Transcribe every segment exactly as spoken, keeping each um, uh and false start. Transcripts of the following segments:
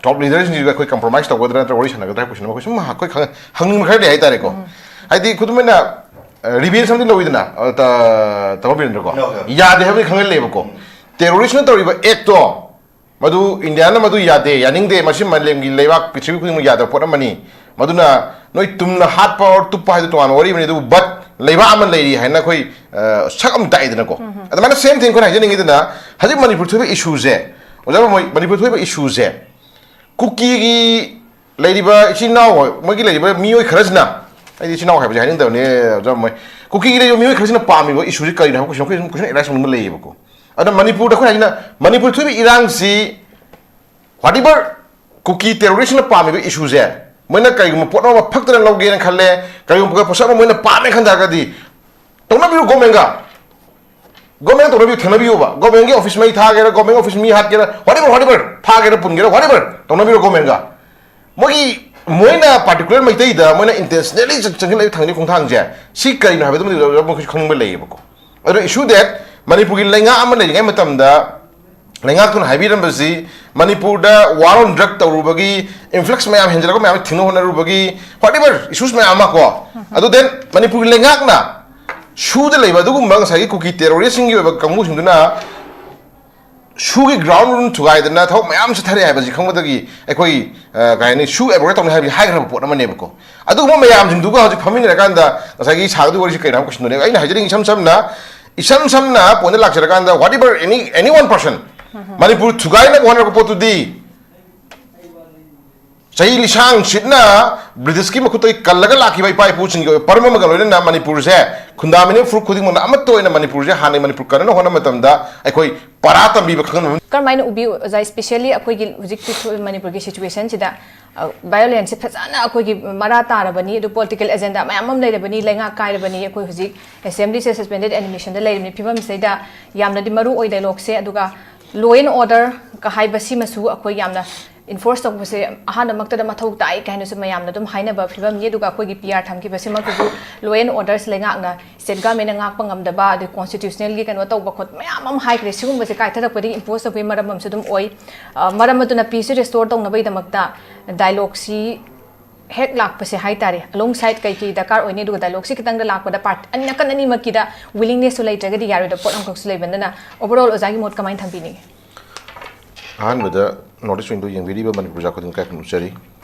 ꯇꯣꯞ ꯂꯤꯗꯔꯁꯤꯡꯁꯤꯒ ꯑꯩꯈꯣꯏ ꯀꯝꯄ꯭ꯔꯣꯃꯥꯏꯁ ꯇꯧꯒꯗ꯭ꯔꯥ ꯅꯠꯇ꯭ꯔꯒ ꯋꯥꯔꯤ ꯁꯥꯟꯅꯒꯗ꯭ꯔꯥ ꯍꯥꯏꯕ ꯀꯣꯏꯁꯟ ꯑꯃ ꯑꯩꯈꯣꯏ ꯈꯪ- ꯍꯪꯅꯤꯡꯕ ꯈꯔꯗꯤ ꯍꯥꯏꯇꯥꯔꯦꯀꯣ꯫ ꯍꯥꯏꯗꯤ ꯈꯨꯗꯝ ꯑꯣꯏꯅ ꯔꯤꯚꯦꯟꯁ ꯑꯃꯗꯤ ꯂꯧꯋꯤꯗꯅ, ꯑ, ꯇ- ꯇꯥꯃꯣ ꯕꯤꯔꯦꯟꯗ꯭ꯔꯀꯣ? ꯂꯧꯋꯦ, ꯂꯧꯋꯦ꯫ ꯌꯥꯗꯦ ꯍꯥꯏꯕꯗꯤ ꯈꯪꯍꯜꯂꯦꯕꯀꯣ꯫ ꯇꯦꯔꯣꯔꯤꯁꯅ ꯇꯧꯔꯤꯕ ꯑꯦꯛꯇꯣ, ꯃꯗꯨ ꯏꯟꯗꯤꯌꯥꯅ ꯃꯗꯨ ꯌꯥꯗꯦ, ꯌꯥꯅꯤꯡꯗꯦ, ꯃꯁꯤ ꯃꯥꯂꯦꯝꯒꯤ ꯂꯩꯕꯥꯛ ꯄ꯭ꯔꯤꯊꯤꯕꯤ ꯈꯨꯗꯤꯡꯃꯛ ꯌꯥꯗꯕ ꯄꯣꯠ ꯑꯃꯅꯤ, ꯃꯗꯨꯅ ꯅꯣꯏ ꯇꯨꯝꯅ ꯍꯥꯠꯄ or ꯇꯨꯞꯄ ꯍꯥꯏꯗꯨ ꯇꯣꯉꯥꯟꯕ ꯋꯥꯔꯤ ꯑꯃꯅꯤ꯫ ꯑꯗꯨꯕꯨ ꯕꯠ ꯂꯩꯕꯥꯛ ꯑꯃ ꯂꯩꯔꯤ ꯍꯥꯏꯅ ꯑꯩꯈꯣꯏ, ꯑ, ꯁꯛ ꯑꯃ ꯇꯥꯛꯏꯗꯅꯀꯣ꯫ ꯑꯗꯨꯃꯥꯏꯅ ꯁꯦꯝ ꯊꯤꯡ ꯑꯩꯈꯣꯏꯅ ꯍꯥꯏꯖꯅꯤꯡꯉꯤꯗꯅ, ꯍꯧꯖꯤꯛ ꯃꯅꯤꯄꯨꯔ ꯊꯣꯛꯏꯕ ꯏꯁꯨꯁꯦ, ꯑꯣꯖꯥ ꯃꯣꯏ, ꯃꯅꯤꯄꯨꯔ ꯊꯣꯛꯏꯕ ꯏꯁꯨꯁꯦ ꯀꯨꯀꯤꯒꯤ ꯂꯩꯔꯤꯕ ꯏꯆꯤꯟ ꯏꯅꯥꯎ, ꯃꯣꯏꯒꯤ ꯂꯩꯔꯤꯕ ꯃꯤꯑꯣꯏ ꯈꯔꯁꯤꯅ, ꯑꯩꯗꯤ ꯏꯆꯤꯟ ꯏꯅꯥꯎ ꯍꯥꯏꯕꯁꯦ ꯍꯥꯏꯅꯤꯡꯗꯕꯅꯤ, ꯑꯣꯖꯥ ꯃꯣꯏ, ꯀꯨꯀꯤꯒꯤ ꯂꯩꯔꯤꯕ ꯃꯤꯑꯣꯏ ꯈꯔꯁꯤꯅ ꯄꯥꯝꯃꯤꯕ ꯏꯁꯨꯁꯦ ꯀꯔꯤꯅꯣ ꯍꯥꯏꯕ ꯀꯣꯏꯁꯟ, ꯑꯩꯈꯣꯏ ꯁꯨꯝ ꯀꯣꯏꯁꯟ ꯑꯦꯔꯥꯏꯁ ꯇꯧꯅꯤꯡꯕ ꯂꯩꯌꯦꯕꯀꯣ꯫ ꯑꯗ ꯃꯅꯤꯄꯨꯔꯗ ꯑꯩꯈꯣꯏ ꯍꯥꯏꯁꯤꯅ, ꯃꯅꯤꯄꯨꯔ ꯊꯣꯛꯏꯕ ꯏꯔꯥꯡꯁꯤ, whatever ꯀꯨꯀꯤ ꯇꯦꯔꯣꯔꯤꯁꯅ ꯄꯥꯝꯃꯤꯕ ꯏꯁꯨꯁꯦ, ꯃꯣꯏꯅ ꯀꯔꯤꯒꯨꯝꯕ ꯄꯣꯠ ꯑꯃ ꯐꯛꯇꯅ ꯂꯧꯒꯦꯅ ꯈꯜꯂꯦ, ꯀꯔꯤꯒꯨꯝꯕ ꯄꯣꯠꯁꯛ ꯑꯃ ꯃꯣꯏꯅ ꯄꯥꯝꯃꯦ ꯈꯟ ꯇꯥꯔꯒꯗꯤ, ꯇꯧꯅꯕꯤꯌꯨ ꯒꯣꯔꯃꯦꯟꯒ꯫ ꯒꯣꯔꯃꯦꯟ ꯇꯧꯅꯕꯤꯌꯨ, ꯊꯦꯡꯅꯕꯤꯌꯨꯕ꯫ ꯒꯣꯔꯃꯦꯟꯒꯤ ꯑꯣꯐꯤꯁ ꯃꯩ ꯊꯥꯒꯦꯔꯥ, ꯒꯣꯔꯃꯦꯟ ꯑꯣꯐꯤꯁ ꯃꯤ ꯍꯥꯠꯀꯦꯔꯥ, whatever, whatever, ꯐꯥꯒꯦꯔꯥ, ꯄꯨꯟꯒꯦꯔꯥ, whatever, ꯇꯧꯅꯕꯤꯔꯣ ꯒꯣꯔꯃꯦꯟꯒ꯫ ꯃꯣꯏꯒꯤ, ꯃꯣꯏꯅ ꯄꯥꯔꯇꯤꯀꯨꯂꯔ ꯃꯩꯇꯩꯗ ꯃꯣꯏꯅ ꯏꯟꯇꯦꯟꯁꯅꯦꯂꯤ ꯆꯪꯁꯤꯜꯂꯛꯏꯕ ꯊꯥꯡꯒꯤ ꯈꯣꯡꯊꯥꯡꯁꯦ, ꯁꯤ ꯀꯔꯤꯅꯣ ꯍꯥꯏꯕꯗꯨꯃꯗꯤ ꯃꯈꯣꯏꯁꯨ ꯈꯪꯅꯤꯡꯕ ꯂꯩꯌꯦꯕꯀꯣ꯫ ꯑꯗꯨꯅ issue that ꯃꯅꯤꯄꯨꯔꯒꯤ ꯂꯩꯉꯥꯛ ꯑꯃ ꯂꯩꯔꯤꯉꯩ ꯃꯇꯝꯗ ꯂꯩꯉꯥꯛꯇꯨꯅ ꯍꯥꯏꯕꯤꯔꯝꯕꯁꯤ, ꯃꯅꯤꯄꯨꯔꯗ war on drug ꯇꯧꯔꯨꯕꯒꯤ, influx ꯃꯌꯥꯝ ꯍꯦꯟꯖꯜꯂꯛꯄ ꯃꯌꯥꯝ ꯊꯤꯡꯅ ꯍꯣꯠꯅꯔꯨꯕꯒꯤ, whatever issues ꯃꯌꯥꯝ ꯑꯃ ꯀꯣ, ꯑꯗꯨ then ꯃꯅꯤꯄꯨꯔꯒꯤ ꯂꯩꯉꯥꯛꯅ ꯁꯨꯗ ꯂꯩꯕ ꯑꯗꯨꯒꯨꯝꯕ ꯉꯁꯥꯏꯒꯤ ꯀꯨꯀꯤ ꯇꯦꯔꯣꯔꯤꯁꯁꯤꯡꯒꯤ ꯑꯣꯏꯕ ꯀꯥꯡꯕꯨꯁꯤꯡꯗꯨꯅ ꯁꯨꯒꯤ ground root ꯊꯨꯒꯥꯏꯗꯅ ꯊꯕꯛ ꯃꯌꯥꯝ ꯆꯠꯊꯔꯦ ꯍꯥꯏꯕꯁꯤ ꯈꯪꯕꯗꯒꯤ ꯑꯩꯈꯣꯏ, ꯑ, ꯀꯩ ꯍꯥꯏꯅꯤ, ꯁꯨ ꯑꯦꯕꯣꯏꯗ ꯇꯧꯅꯤ ꯍꯥꯏꯕꯁꯤ ꯍꯥꯏꯈ꯭ꯔꯕ ꯄꯣꯠ ꯑꯃꯅꯦꯕꯀꯣ꯫ ꯑꯗꯨꯒꯨꯝꯕ ꯃꯌꯥꯝꯁꯤꯡꯗꯨꯒ ꯍꯧꯖꯤꯛ ꯐꯝꯃꯤꯟꯅꯔꯀꯥꯟꯗ ꯉꯁꯥꯏꯒꯤ ꯁꯥꯒꯗꯕ ꯋꯥꯔꯤꯁꯤ ꯀꯩꯅꯣ ꯍꯥꯏꯕ ꯀꯣꯏꯁꯟꯗꯨꯅꯦꯕ ꯑꯩꯅ ꯍꯥꯏꯖꯅꯤꯡꯉꯤ꯫ ꯏꯁꯝ ꯁꯝꯅ, ꯏꯁꯝ ꯁꯝꯅ ꯄꯣꯏꯟꯗ ꯂꯥꯛꯆꯔꯀꯥꯟꯗ, whatever any, any one person, Manipur ꯊꯨꯒꯥꯏꯅꯕ ꯍꯣꯠꯅꯔꯛꯄ ꯄꯣꯠꯇꯨꯗꯤ ꯆꯍꯤ ꯂꯤꯁꯥꯡ ꯁꯤꯠꯅ ꯕ꯭ꯔꯤꯇꯤꯁꯀꯤ ꯃꯈꯨꯠꯇꯒꯤ ꯀꯜꯂꯒ ꯂꯥꯛꯈꯤꯕ ꯏꯄꯥ ꯏꯄꯨꯁꯤꯡꯒꯤ ꯑꯣꯏꯕ ꯄꯔꯝ ꯑꯃꯒ ꯂꯣꯏꯅꯅ ꯃꯅꯤꯄꯨꯔꯁꯦ ꯈꯨꯟꯗꯥꯃꯤꯅꯕ ꯐꯨꯔꯨꯞ ꯈꯨꯗꯤꯡꯃꯛꯅ ꯑꯃꯠꯇ ꯑꯣꯏꯅ ꯃꯅꯤꯄꯨꯔꯁꯦ ꯍꯥꯟꯅ ꯃꯅꯤꯄꯨꯔ ꯀꯟꯅꯅ ꯍꯣꯠꯅꯕ ꯃꯇꯝꯗ ꯑꯩꯈꯣꯏ ꯄꯔꯥ ꯇꯝꯕꯤꯕ ꯈꯪꯍꯟꯕ꯫ ꯀꯔꯝꯍꯥꯏꯅ ꯎꯕꯤ ꯑꯣꯖꯥ, especially ꯑꯩꯈꯣꯏꯒꯤ ꯍꯧꯖꯤꯛꯀꯤ ꯊꯣꯛꯏꯕ ꯃꯅꯤꯄꯨꯔꯒꯤ ꯁꯤꯆꯨꯋꯦꯁꯟꯁꯤꯗ, ꯑ, ꯚꯥꯏꯑꯣꯂꯦꯟꯁꯁꯦ ꯐꯖꯅ ꯑꯩꯈꯣꯏꯒꯤ ꯃꯔꯥ ꯇꯥꯔꯕꯅꯤ, ꯑꯗꯨ ꯄꯣꯂꯤꯇꯤꯀꯦꯜ ꯑꯦꯖꯦꯟꯗꯥ ꯃꯌꯥꯝ ꯑꯃ ꯂꯩꯔꯕꯅꯤ, ꯂꯩꯉꯥꯛ ꯀꯥꯏꯔꯕꯅꯤ, ꯑꯩꯈꯣꯏ ꯍꯧꯖꯤꯛ ꯑꯦꯁꯦꯝꯕ꯭ꯂꯤꯁꯦ ꯁꯁꯄꯦꯟꯗꯦꯗ ꯑꯦꯅꯤꯃꯦꯁꯟꯗ ꯂꯩꯔꯕꯅꯤ, ꯐꯤꯕꯝꯁꯤꯗꯩꯗ ꯌꯥꯝꯅꯗꯤ ꯃꯔꯨ ꯑꯣꯏ ꯗꯥꯏꯂꯣꯒꯁꯦ꯫ ꯑꯗꯨꯒ Law and order ꯀ ꯍꯥꯏꯕꯁꯤꯃꯁꯨ ꯑꯩꯈꯣꯏ ꯌꯥꯝꯅ enforce ꯇꯧꯕꯁꯦ ꯑꯍꯥꯟꯕꯃꯛꯇꯗ ꯃꯊꯧ ꯇꯥꯏ ꯀꯥꯏꯅꯁꯨ ꯃꯌꯥꯝꯅ ꯑꯗꯨꯝ ꯍꯥꯏꯅꯕ ꯐꯤꯕꯝꯅꯤ꯫ ꯑꯗꯨꯒ ꯑꯩꯈꯣꯏꯒꯤ P R ꯊꯝꯈꯤꯕꯁꯤꯃꯛꯇꯁꯨ law and orders ꯂꯩꯉꯥꯛꯅ, state government ꯅ ꯉꯥꯛꯄ ꯉꯝꯗꯕ, ꯑꯗꯩ constitutional ꯒꯤ ꯀꯩꯅꯣ ꯇꯧꯕ ꯈꯣꯠꯄ ꯃꯌꯥꯝ ꯑꯃ ꯍꯥꯏꯈ꯭ꯔꯦ꯫ ꯁꯤꯒꯨꯝꯕꯁꯦ ꯀꯥꯏꯊꯔꯛꯄꯗꯒꯤ impose ꯇꯧꯕꯒꯤ ꯃꯔꯝ ꯑꯃꯁꯨ ꯑꯗꯨꯝ ꯑꯣꯏ꯫ ꯑ, ꯃꯔꯝ ꯑꯗꯨꯅ peace ꯁꯤ restore ꯇꯧꯅꯕꯒꯤꯗꯃꯛꯇ dialogue ꯁꯤ ꯍꯦꯛ ꯂꯥꯛꯄꯁꯦ ꯍꯥꯏꯇꯥꯔꯦ, along side ꯀꯩ ꯀꯩ ꯗꯔꯀꯥꯔ ꯑꯣꯏꯅꯤ, ꯑꯗꯨꯒ dialogue ꯁꯤ ꯈꯤꯇꯪꯗ ꯂꯥꯛꯄꯗ part ꯑꯅꯤ, ꯅꯥꯀꯟ ꯑꯅꯤꯃꯛꯀꯤꯗ willingness ꯁꯨ ꯂꯩꯇ꯭ꯔꯒꯗꯤ ꯌꯥꯔꯣꯏꯗꯕ ꯄꯣꯠ ꯑꯃꯈꯛꯁꯨ ꯂꯩꯕꯅꯤꯅ, overall ꯑꯣꯖꯥꯒꯤ ꯃꯣꯠ ꯀꯃꯥꯏꯅ ꯊꯝꯕꯤꯅꯤꯡꯉꯤ? ꯑꯍꯥꯟꯕꯗ North East Wing ꯗꯨ ꯌꯦꯡꯕꯤꯔꯤꯕ ꯃꯅꯤꯄꯨꯔ ꯄ꯭ꯔꯖꯥ ꯈꯨꯗꯤꯡꯃꯛ ꯏꯀꯥꯏ ꯈꯨꯝꯅꯖꯔꯤ꯫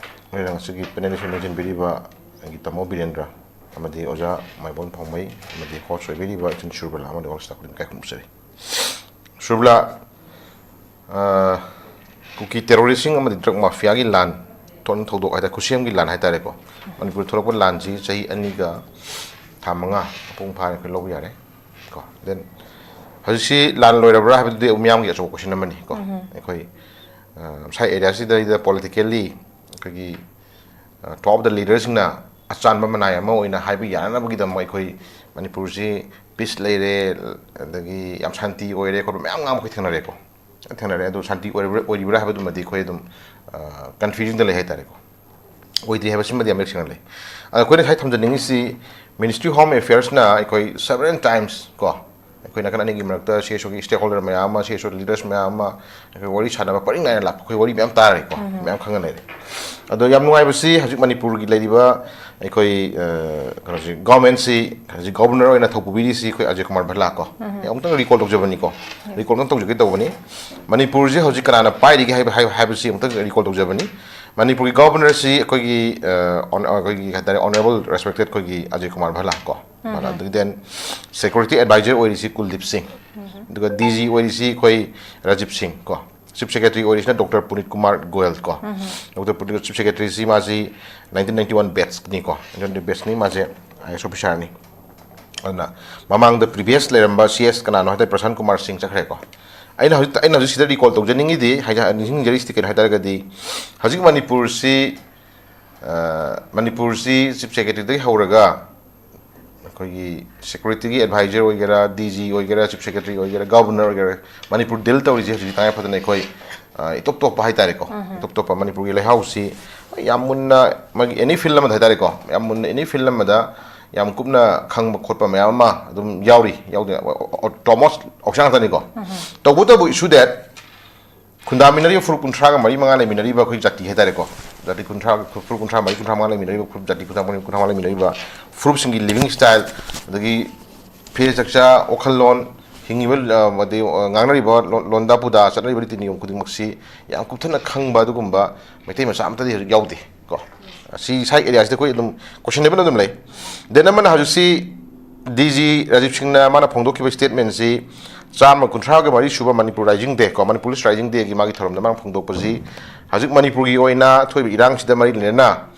ꯑꯩꯅ ꯉꯁꯤꯒꯤ panel ꯁꯤꯡ ꯂꯣꯏꯁꯤꯟꯕꯤꯔꯤꯕ ꯑꯩꯒꯤ ꯇꯥꯃꯣ ꯕꯤꯔꯦꯟꯗ꯭ꯔ ꯑꯃꯗꯤ ꯑꯣꯖꯥ ꯃꯥꯏꯕꯣꯟ ꯐꯥꯎꯃꯩ ꯑꯃꯗꯤ host ꯑꯣꯏꯕꯤꯔꯤꯕ ꯏꯆꯤꯟ ꯁꯨꯔꯕꯂꯥ ꯑꯃꯗꯤ all staff ꯈꯨꯗꯤꯡꯃꯛ ꯏꯀꯥꯏ ꯈꯨꯝꯅꯖꯔꯤ꯫ ꯁꯨꯔꯕꯂꯥ, ꯑ, ꯀꯨꯀꯤ terrorist ꯁꯤꯡ ꯑꯃꯗꯤ drug mafia ꯒꯤ ꯂꯥꯟ ꯊꯣꯛ-, ꯊꯧꯗꯣꯛ ꯍꯥꯏꯇꯥꯔꯦ, ꯈꯨꯠꯁꯦꯝꯒꯤ ꯂꯥꯟ ꯍꯥꯏꯇꯥꯔꯦꯀꯣ, ꯃꯅꯤꯄꯨꯔꯗ ꯊꯣꯛꯂꯛꯄ ꯂꯥꯟꯁꯤ ꯆꯍꯤ ꯑꯅꯤꯒ ꯊꯥ ꯃꯉꯥ ꯃꯄꯨꯡ ꯐꯥꯅ ꯑꯩꯈꯣꯏ ꯂꯧꯕ ꯌꯥꯔꯦ ꯀꯣ꯫ Then ꯍꯧꯖꯤꯛꯁꯤ ꯂꯥꯟ ꯂꯣꯏꯔꯕ꯭ꯔꯥ ꯍꯥꯏꯕꯗꯨꯗꯤ ꯃꯤꯌꯥꯝꯒꯤ ꯑꯆꯧꯕ question ꯑꯃꯅꯤ ꯀꯣ꯫ ꯑꯩꯈꯣꯏ, ꯑ, ꯉꯁꯥꯏ area ꯁꯤꯗꯩꯗ politically ꯑꯩꯈꯣꯏꯒꯤ, ꯑ, top of the leader ꯁꯤꯡꯅ ꯑꯆꯥꯟꯕ ꯃꯅꯥꯏ ꯑꯃ ꯑꯣꯏꯅ ꯍꯥꯏꯕ ꯌꯥꯅꯅꯕꯒꯤꯗꯃꯛ ꯑꯩꯈꯣꯏ ꯃꯅꯤꯄꯨꯔꯁꯤ peace ꯂꯩꯔꯦ, ꯑꯗꯒꯤ ꯌꯥꯝ ꯁꯥꯟꯇꯤ ꯑꯣꯏꯔꯦ ꯈꯣꯠꯄ ꯃꯌꯥꯝ ꯉꯥꯡꯕ ꯑꯩꯈꯣꯏ ꯊꯦꯡꯅꯔꯦꯀꯣ꯫ ꯊꯦꯡꯅꯔꯦ꯫ ꯑꯗꯣ ꯁꯥꯟꯇꯤ ꯑꯣꯏꯔꯤꯕ꯭ꯔꯥ, ꯑꯣꯏꯔꯤꯕ꯭ꯔꯥ ꯍꯥꯏꯕꯗꯨꯃꯗꯤ ꯑꯩꯈꯣꯏ ꯑꯗꯨꯝ, ꯑ, confusion ꯗ ꯂꯩ ꯍꯥꯏꯇꯥꯔꯦꯀꯣ꯫ ꯑꯣꯏꯗ꯭ꯔꯤ ꯍꯥꯏꯕꯁꯤꯃꯗꯤ ꯌꯥꯝ ꯃꯌꯦꯛ ꯁꯦꯡꯅ ꯂꯩ꯫ ꯑꯗꯣ ꯑꯩꯈꯣꯏꯅ ꯉꯁꯥꯏ ꯊꯝꯖꯅꯤꯡꯉꯤꯁꯤ, Ministry of Home Affairs ꯅ ꯑꯩꯈꯣꯏ several times ꯀꯣ, ꯑꯩꯈꯣꯏ ꯅꯥꯀꯟ ꯑꯅꯤꯒꯤ ꯃꯔꯛꯇ C S O ꯒꯤ stakeholder ꯃꯌꯥꯝ ꯑꯃ, C S O leaders ꯃꯌꯥꯝ ꯑꯃ ꯑꯩꯈꯣꯏ ꯋꯥꯔꯤ ꯁꯥꯟꯅꯕ ꯄꯔꯤꯡ ꯅꯥꯏꯅ ꯂꯥꯛꯄ, ꯑꯩꯈꯣꯏ ꯋꯥꯔꯤ ꯃꯌꯥꯝ ꯇꯥꯔꯦꯀꯣ, ꯃꯌꯥꯝ ꯈꯪꯅ ꯂꯩꯔꯦ꯫ ꯑꯗꯣ ꯌꯥꯝ ꯅꯨꯡꯉꯥꯏꯕꯁꯤ ꯍꯧꯖꯤꯛ ꯃꯅꯤꯄꯨꯔꯒꯤ ꯂꯩꯔꯤꯕ ꯑꯩꯈꯣꯏ, ꯑ, ꯀꯩꯅꯣꯁꯤ, government ꯁꯤ, ꯍꯧꯖꯤꯛ governor ꯑꯣꯏꯅ ꯊꯧ ꯄꯨꯕꯤꯔꯤꯁꯤ ꯑꯩꯈꯣꯏ ꯑꯖꯌ ꯀꯨꯃꯥꯔ ꯚꯜꯂꯥ ꯀꯣ꯫ ꯑꯩ ꯑꯃꯨꯛꯇꯪ recall ꯇꯧꯖꯕꯅꯤꯀꯣ꯫ Recall ꯑꯃꯨꯛꯇꯪ ꯇꯧꯖꯒꯦ ꯇꯧꯕꯅꯤ꯫ ꯃꯅꯤꯄꯨꯔꯁꯤ ꯍꯧꯖꯤꯛ ꯀꯅꯥꯅ ꯄꯥꯏꯔꯤꯒꯦ ꯍꯥꯏꯕ, ꯍꯥꯏꯕ, ꯍꯥꯏꯕꯁꯤ ꯑꯃꯨꯛꯇꯪ recall ꯇꯧꯖꯕꯅꯤ꯫ ꯃꯅꯤꯄꯨꯔꯒꯤ governor ꯁꯤ ꯑꯩꯈꯣꯏꯒꯤ, ꯑ, ꯑꯣꯟ-, ꯑꯩꯈꯣꯏꯒꯤ ꯍꯥꯏꯇꯥꯔꯦ, honorable respected ꯑꯩꯈꯣꯏꯒꯤ ꯑꯖꯌ ꯀꯨꯃꯥꯔ ꯚꯜꯂꯥ ꯀꯣ꯫ ꯚꯜꯂꯥ꯫ ꯑꯗꯨꯒꯤ then security advisor ꯑꯣꯏꯔꯤꯁꯤ ꯀꯨꯜꯗꯤꯞ ꯁꯤꯡ꯫ ꯑꯗꯨꯒ D G ꯑꯣꯏꯔꯤꯁꯤ ꯑꯩꯈꯣꯏ ꯔꯥꯖꯤꯕ ꯁꯤꯡ ꯀꯣ꯫ Chief Secretary ꯑꯣꯏꯔꯤꯁꯤꯅ Doctor ꯄꯨꯅꯤꯠ Kumar Goyal ꯀꯣ꯫ Doctor ꯄꯨꯅꯤꯠ Chief Secretary ꯁꯤ ꯃꯥꯁꯤ nineteen ninety one batch ꯅꯤ ꯀꯣ, nineteen ninety one batch ꯅꯤ, ꯃꯥꯁꯦ I A S officer ꯅꯤ꯫ ꯑꯗꯨꯅ ꯃꯃꯥꯡꯗ previous ꯂꯩꯔꯝꯕ C S ꯀꯅꯥꯅꯣ ꯍꯥꯏ ꯇꯥꯔꯗꯤ ꯄ꯭ꯔꯁꯥꯟ ꯀꯨꯃꯥꯔ ꯁꯤꯡ ꯆꯠꯈ꯭ꯔꯦꯀꯣ꯫ ꯑꯩꯅ ꯍꯧꯖꯤꯛ, ꯑꯩꯅ ꯍꯧꯖꯤꯛ ꯁꯤꯗ recall ꯇꯧꯖꯅꯤꯡꯉꯤꯗꯤ, ꯍꯥꯏ-, ꯅꯤꯡꯁꯤꯡꯖꯔꯤꯁꯤꯗꯤ ꯀꯩꯅꯣ ꯍꯥꯏ ꯇꯥꯔꯒꯗꯤ, ꯍꯧꯖꯤꯛ ꯃꯅꯤꯄꯨꯔꯁꯤ, ꯑ, ꯃꯅꯤꯄꯨꯔꯁꯤ Chief Secretary ꯗꯒꯤ ꯍꯧꯔꯒ ꯑꯩꯈꯣꯏꯒꯤ ꯁꯦꯀ꯭ꯌꯨꯔꯤꯇꯤꯒꯤ ꯑꯦꯗꯚꯥꯏꯖꯔ ꯑꯣꯏꯒꯦꯔꯥ, ꯗꯤ ꯖꯤ ꯑꯣꯏꯒꯦꯔꯥ, ꯆꯤꯐ ꯁꯦꯀ꯭ꯔꯦꯇꯔꯤ ꯑꯣꯏꯒꯦꯔꯥ, ꯒꯕꯔꯅꯔ ꯑꯣꯏꯒꯦꯔꯥ, ꯃꯅꯤꯄꯨꯔ ꯗꯤꯜ ꯇꯧꯔꯤꯁꯦ ꯍꯧꯖꯤꯛ ꯇꯉꯥꯏ ꯐꯗꯅ ꯑꯩꯈꯣꯏ, ꯑ, ꯏꯇꯣꯞ ꯇꯣꯞꯄ ꯍꯥꯏꯇꯥꯔꯦꯀꯣ꯫ ꯏꯇꯣꯞ ꯇꯣꯞꯄ ꯃꯅꯤꯄꯨꯔꯒꯤ ꯂꯩꯍꯥꯎꯁꯤ ꯌꯥꯝ ꯃꯨꯟꯅ, ꯃꯥꯒꯤ ꯑꯦꯅꯤ ꯐꯤꯜ ꯑꯃꯗ ꯍꯥꯏꯇꯥꯔꯦꯀꯣ, ꯌꯥꯝ ꯃꯨꯟꯅ ꯑꯦꯅꯤ ꯐꯤꯜ ꯑꯃꯗ ꯌꯥꯝ ꯀꯨꯞꯅ ꯈꯪꯕ ꯈꯣꯠꯄ ꯃꯌꯥꯝ ꯑꯃ ꯑꯗꯨꯝ ꯌꯥꯎꯔꯤ, ꯌꯥꯎꯗꯦ, ꯑꯣ-, ꯑꯣ-, ꯇꯣꯃꯣꯁ ꯑꯣꯞꯁꯟ ꯉꯥꯛꯇꯅꯤꯀꯣ꯫ ꯇꯧꯕꯇꯕꯨ issue that ꯈꯨꯟꯗꯥꯃꯤꯟꯅꯔꯤꯕ ꯐꯨꯔꯨꯞ ꯀꯨꯟꯊ꯭ꯔꯥꯒ ꯃꯔꯤ ꯃꯉꯥ ꯂꯩꯃꯤꯟꯅꯔꯤꯕ ꯑꯩꯈꯣꯏ ꯖꯥꯇꯤ ꯍꯥꯏꯇꯥꯔꯦꯀꯣ, ꯖꯥꯇꯤ ꯀꯨꯟꯊ꯭ꯔꯥ, ꯐꯨꯔꯨꯞ ꯀꯨꯟꯊ꯭ꯔꯥ ꯃꯔꯤ, ꯀꯨꯟꯊ꯭ꯔꯥ ꯃꯉꯥ ꯂꯩꯃꯤꯟꯅꯔꯤꯕ ꯐꯨꯔꯨꯞ, ꯖꯥꯇꯤ ꯀꯨꯟꯊ꯭ꯔꯥ ꯃꯔꯤ, ꯀꯨꯟꯊ꯭ꯔꯥ ꯃꯉꯥ ꯂꯩꯃꯤꯟꯅꯔꯤꯕ ꯐꯨꯔꯨꯞꯁꯤꯡꯒꯤ living style, ꯑꯗꯒꯤ ꯐꯤꯖꯦꯠ ꯆꯛꯆꯥ, ꯋꯥꯈꯜꯂꯣꯟ, ꯍꯤꯡꯉꯤꯕ, ꯑ, ꯑꯗꯩ, ꯑ, ꯉꯥꯡꯅꯔꯤꯕ ꯂꯣꯟ-, ꯂꯣꯟꯗꯥ ꯄꯨꯗꯥ, ꯆꯠꯅꯔꯤꯕ ꯔꯤꯇꯤ ꯅꯤꯌꯣꯝ ꯈꯨꯗꯤꯡꯃꯛꯁꯤ ꯌꯥꯝ ꯀꯨꯞꯊꯅ ꯈꯪꯕ ꯑꯗꯨꯒꯨꯝꯕ ꯃꯩꯇꯩ ꯃꯆꯥ ꯑꯃꯠꯇꯗꯤ ꯍꯧꯖꯤꯛ ꯌꯥꯎꯗꯦ ꯀꯣ꯫ ꯁꯤ ꯁꯥꯏ ꯑꯦꯔꯤꯌꯥꯁꯤꯗ ꯑꯩꯈꯣꯏ ꯑꯗꯨꯝ questionable ꯑꯗꯨꯝ ꯂꯩ꯫ Then ꯑꯃꯅ ꯍꯧꯖꯤꯛꯁꯤ ꯗꯤ ꯖꯤ ꯔꯥꯖꯤꯕ ꯁꯤꯡꯅ ꯃꯥꯅ ꯐꯣꯡꯗꯣꯛꯈꯤꯕ statementꯁꯤ ꯆꯥꯝꯃ ꯀꯨꯟꯊ꯭ꯔꯥꯒ ꯃꯔꯤ ꯁꯨꯕ ꯃꯅꯤꯄꯨꯔ ꯔꯥꯏꯖꯤꯡ ꯗꯦ ꯀꯣ, ꯃꯅꯤꯄꯨꯔ ꯔꯥꯏꯖꯤꯡ ꯗꯦꯒꯤ ꯃꯥꯒꯤ ꯊꯧꯔꯝꯗ ꯃꯥꯅ ꯐꯣꯡꯗꯣꯛꯄꯁꯤ ꯍꯧꯖꯤꯛ ꯃꯅꯤꯄꯨꯔꯒꯤ ꯑꯣꯏꯅ ꯊꯣꯛꯏꯕ ꯏꯔꯥꯡꯁꯤꯗ ꯃꯔꯤ ꯂꯩꯅꯅ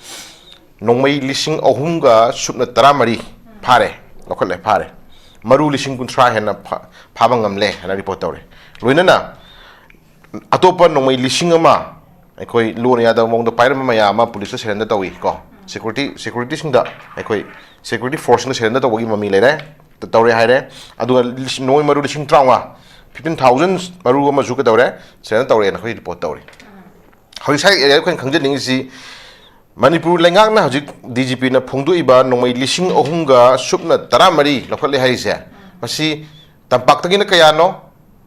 ꯅꯣꯡꯃꯩ ꯂꯤꯁꯤꯡ ꯑꯍꯨꯝꯒ ꯁꯨꯞꯅ ꯇꯔꯥꯃꯔꯤ ꯐꯥꯔꯦ, ꯂꯧꯈꯠꯂꯦ, ꯐꯥꯔꯦ꯫ ꯃꯔꯨ ꯂꯤꯁꯤꯡ ꯀꯨꯟꯊ꯭ꯔꯥ ꯍꯦꯟꯅ ꯐꯥ-, ꯐꯥꯕ ꯉꯝꯂꯦ ꯍꯥꯏꯅ ꯔꯤꯄꯣꯔꯠ ꯇꯧꯔꯦ꯫ ꯂꯣꯏꯅꯅ ꯑꯇꯣꯞꯄ ꯅꯣꯡꯃꯩ ꯂꯤꯁꯤꯡ ꯑꯃ ꯑꯩꯈꯣꯏ ꯂꯣꯅ ꯌꯥꯗꯕ ꯃꯑꯣꯡꯗ ꯄꯥꯏꯔꯝꯕ ꯃꯌꯥꯝ ꯑꯃ ꯄꯨꯂꯤꯁꯇ ꯁꯔꯦꯟꯗꯔ ꯇꯧꯏ ꯀꯣ꯫ ꯁꯦꯀ꯭ꯌꯨꯔꯤꯇꯤ, ꯁꯦꯀ꯭ꯌꯨꯔꯤꯇꯤꯁꯤꯡꯗ ꯑꯩꯈꯣꯏ ꯁꯦꯀ꯭ꯌꯨꯔꯤꯇꯤ ꯐꯣꯔꯁꯁꯤꯡꯗ ꯁꯔꯦꯟꯗꯔ ꯇꯧꯕꯒꯤ ꯃꯃꯤ ꯂꯩꯔꯦ, ꯇ-, ꯇꯧꯔꯦ ꯍꯥꯏꯔꯦ꯫ ꯑꯗꯨꯒ ꯂꯤꯁꯤꯡ, ꯅꯣꯡꯃꯩ ꯃꯔꯨ ꯂꯤꯁꯤꯡ ꯇꯔꯥꯃꯉꯥ, fifteen thousand ꯃꯔꯨ ꯑꯃꯁꯨ ꯀꯩꯗꯧꯔꯦ, ꯁꯔꯦꯟꯗꯔ ꯇꯧꯔꯦꯅ ꯑꯩꯈꯣꯏ ꯔꯤꯄꯣꯔꯠ ꯇꯧꯔꯤ꯫ ꯍꯧꯖꯤꯛ ꯁ꯭ꯋꯥꯏ ꯑꯦꯔꯤꯌꯥꯗ ꯑꯩꯈꯣꯏꯅ ꯈꯪꯖꯅꯤꯡꯉꯤꯁꯤ ꯃꯅꯤꯄꯨꯔ ꯂꯩꯉꯥꯛꯅ ꯍꯧꯖꯤꯛ ꯗꯤ ꯖꯤ ꯄꯤꯅ ꯐꯣꯡꯗꯣꯛꯏꯕ ꯅꯣꯡꯃꯩ ꯂꯤꯁꯤꯡ ꯑꯍꯨꯝꯒ ꯁꯨꯞꯅ ꯇꯔꯥꯃꯔꯤ ꯂꯧꯈꯠꯂꯦ ꯍꯥꯏꯔꯤꯁꯦ, ꯃꯁꯤ ꯇꯝꯄꯥꯛꯇꯒꯤꯅ ꯀꯌꯥꯅꯣ,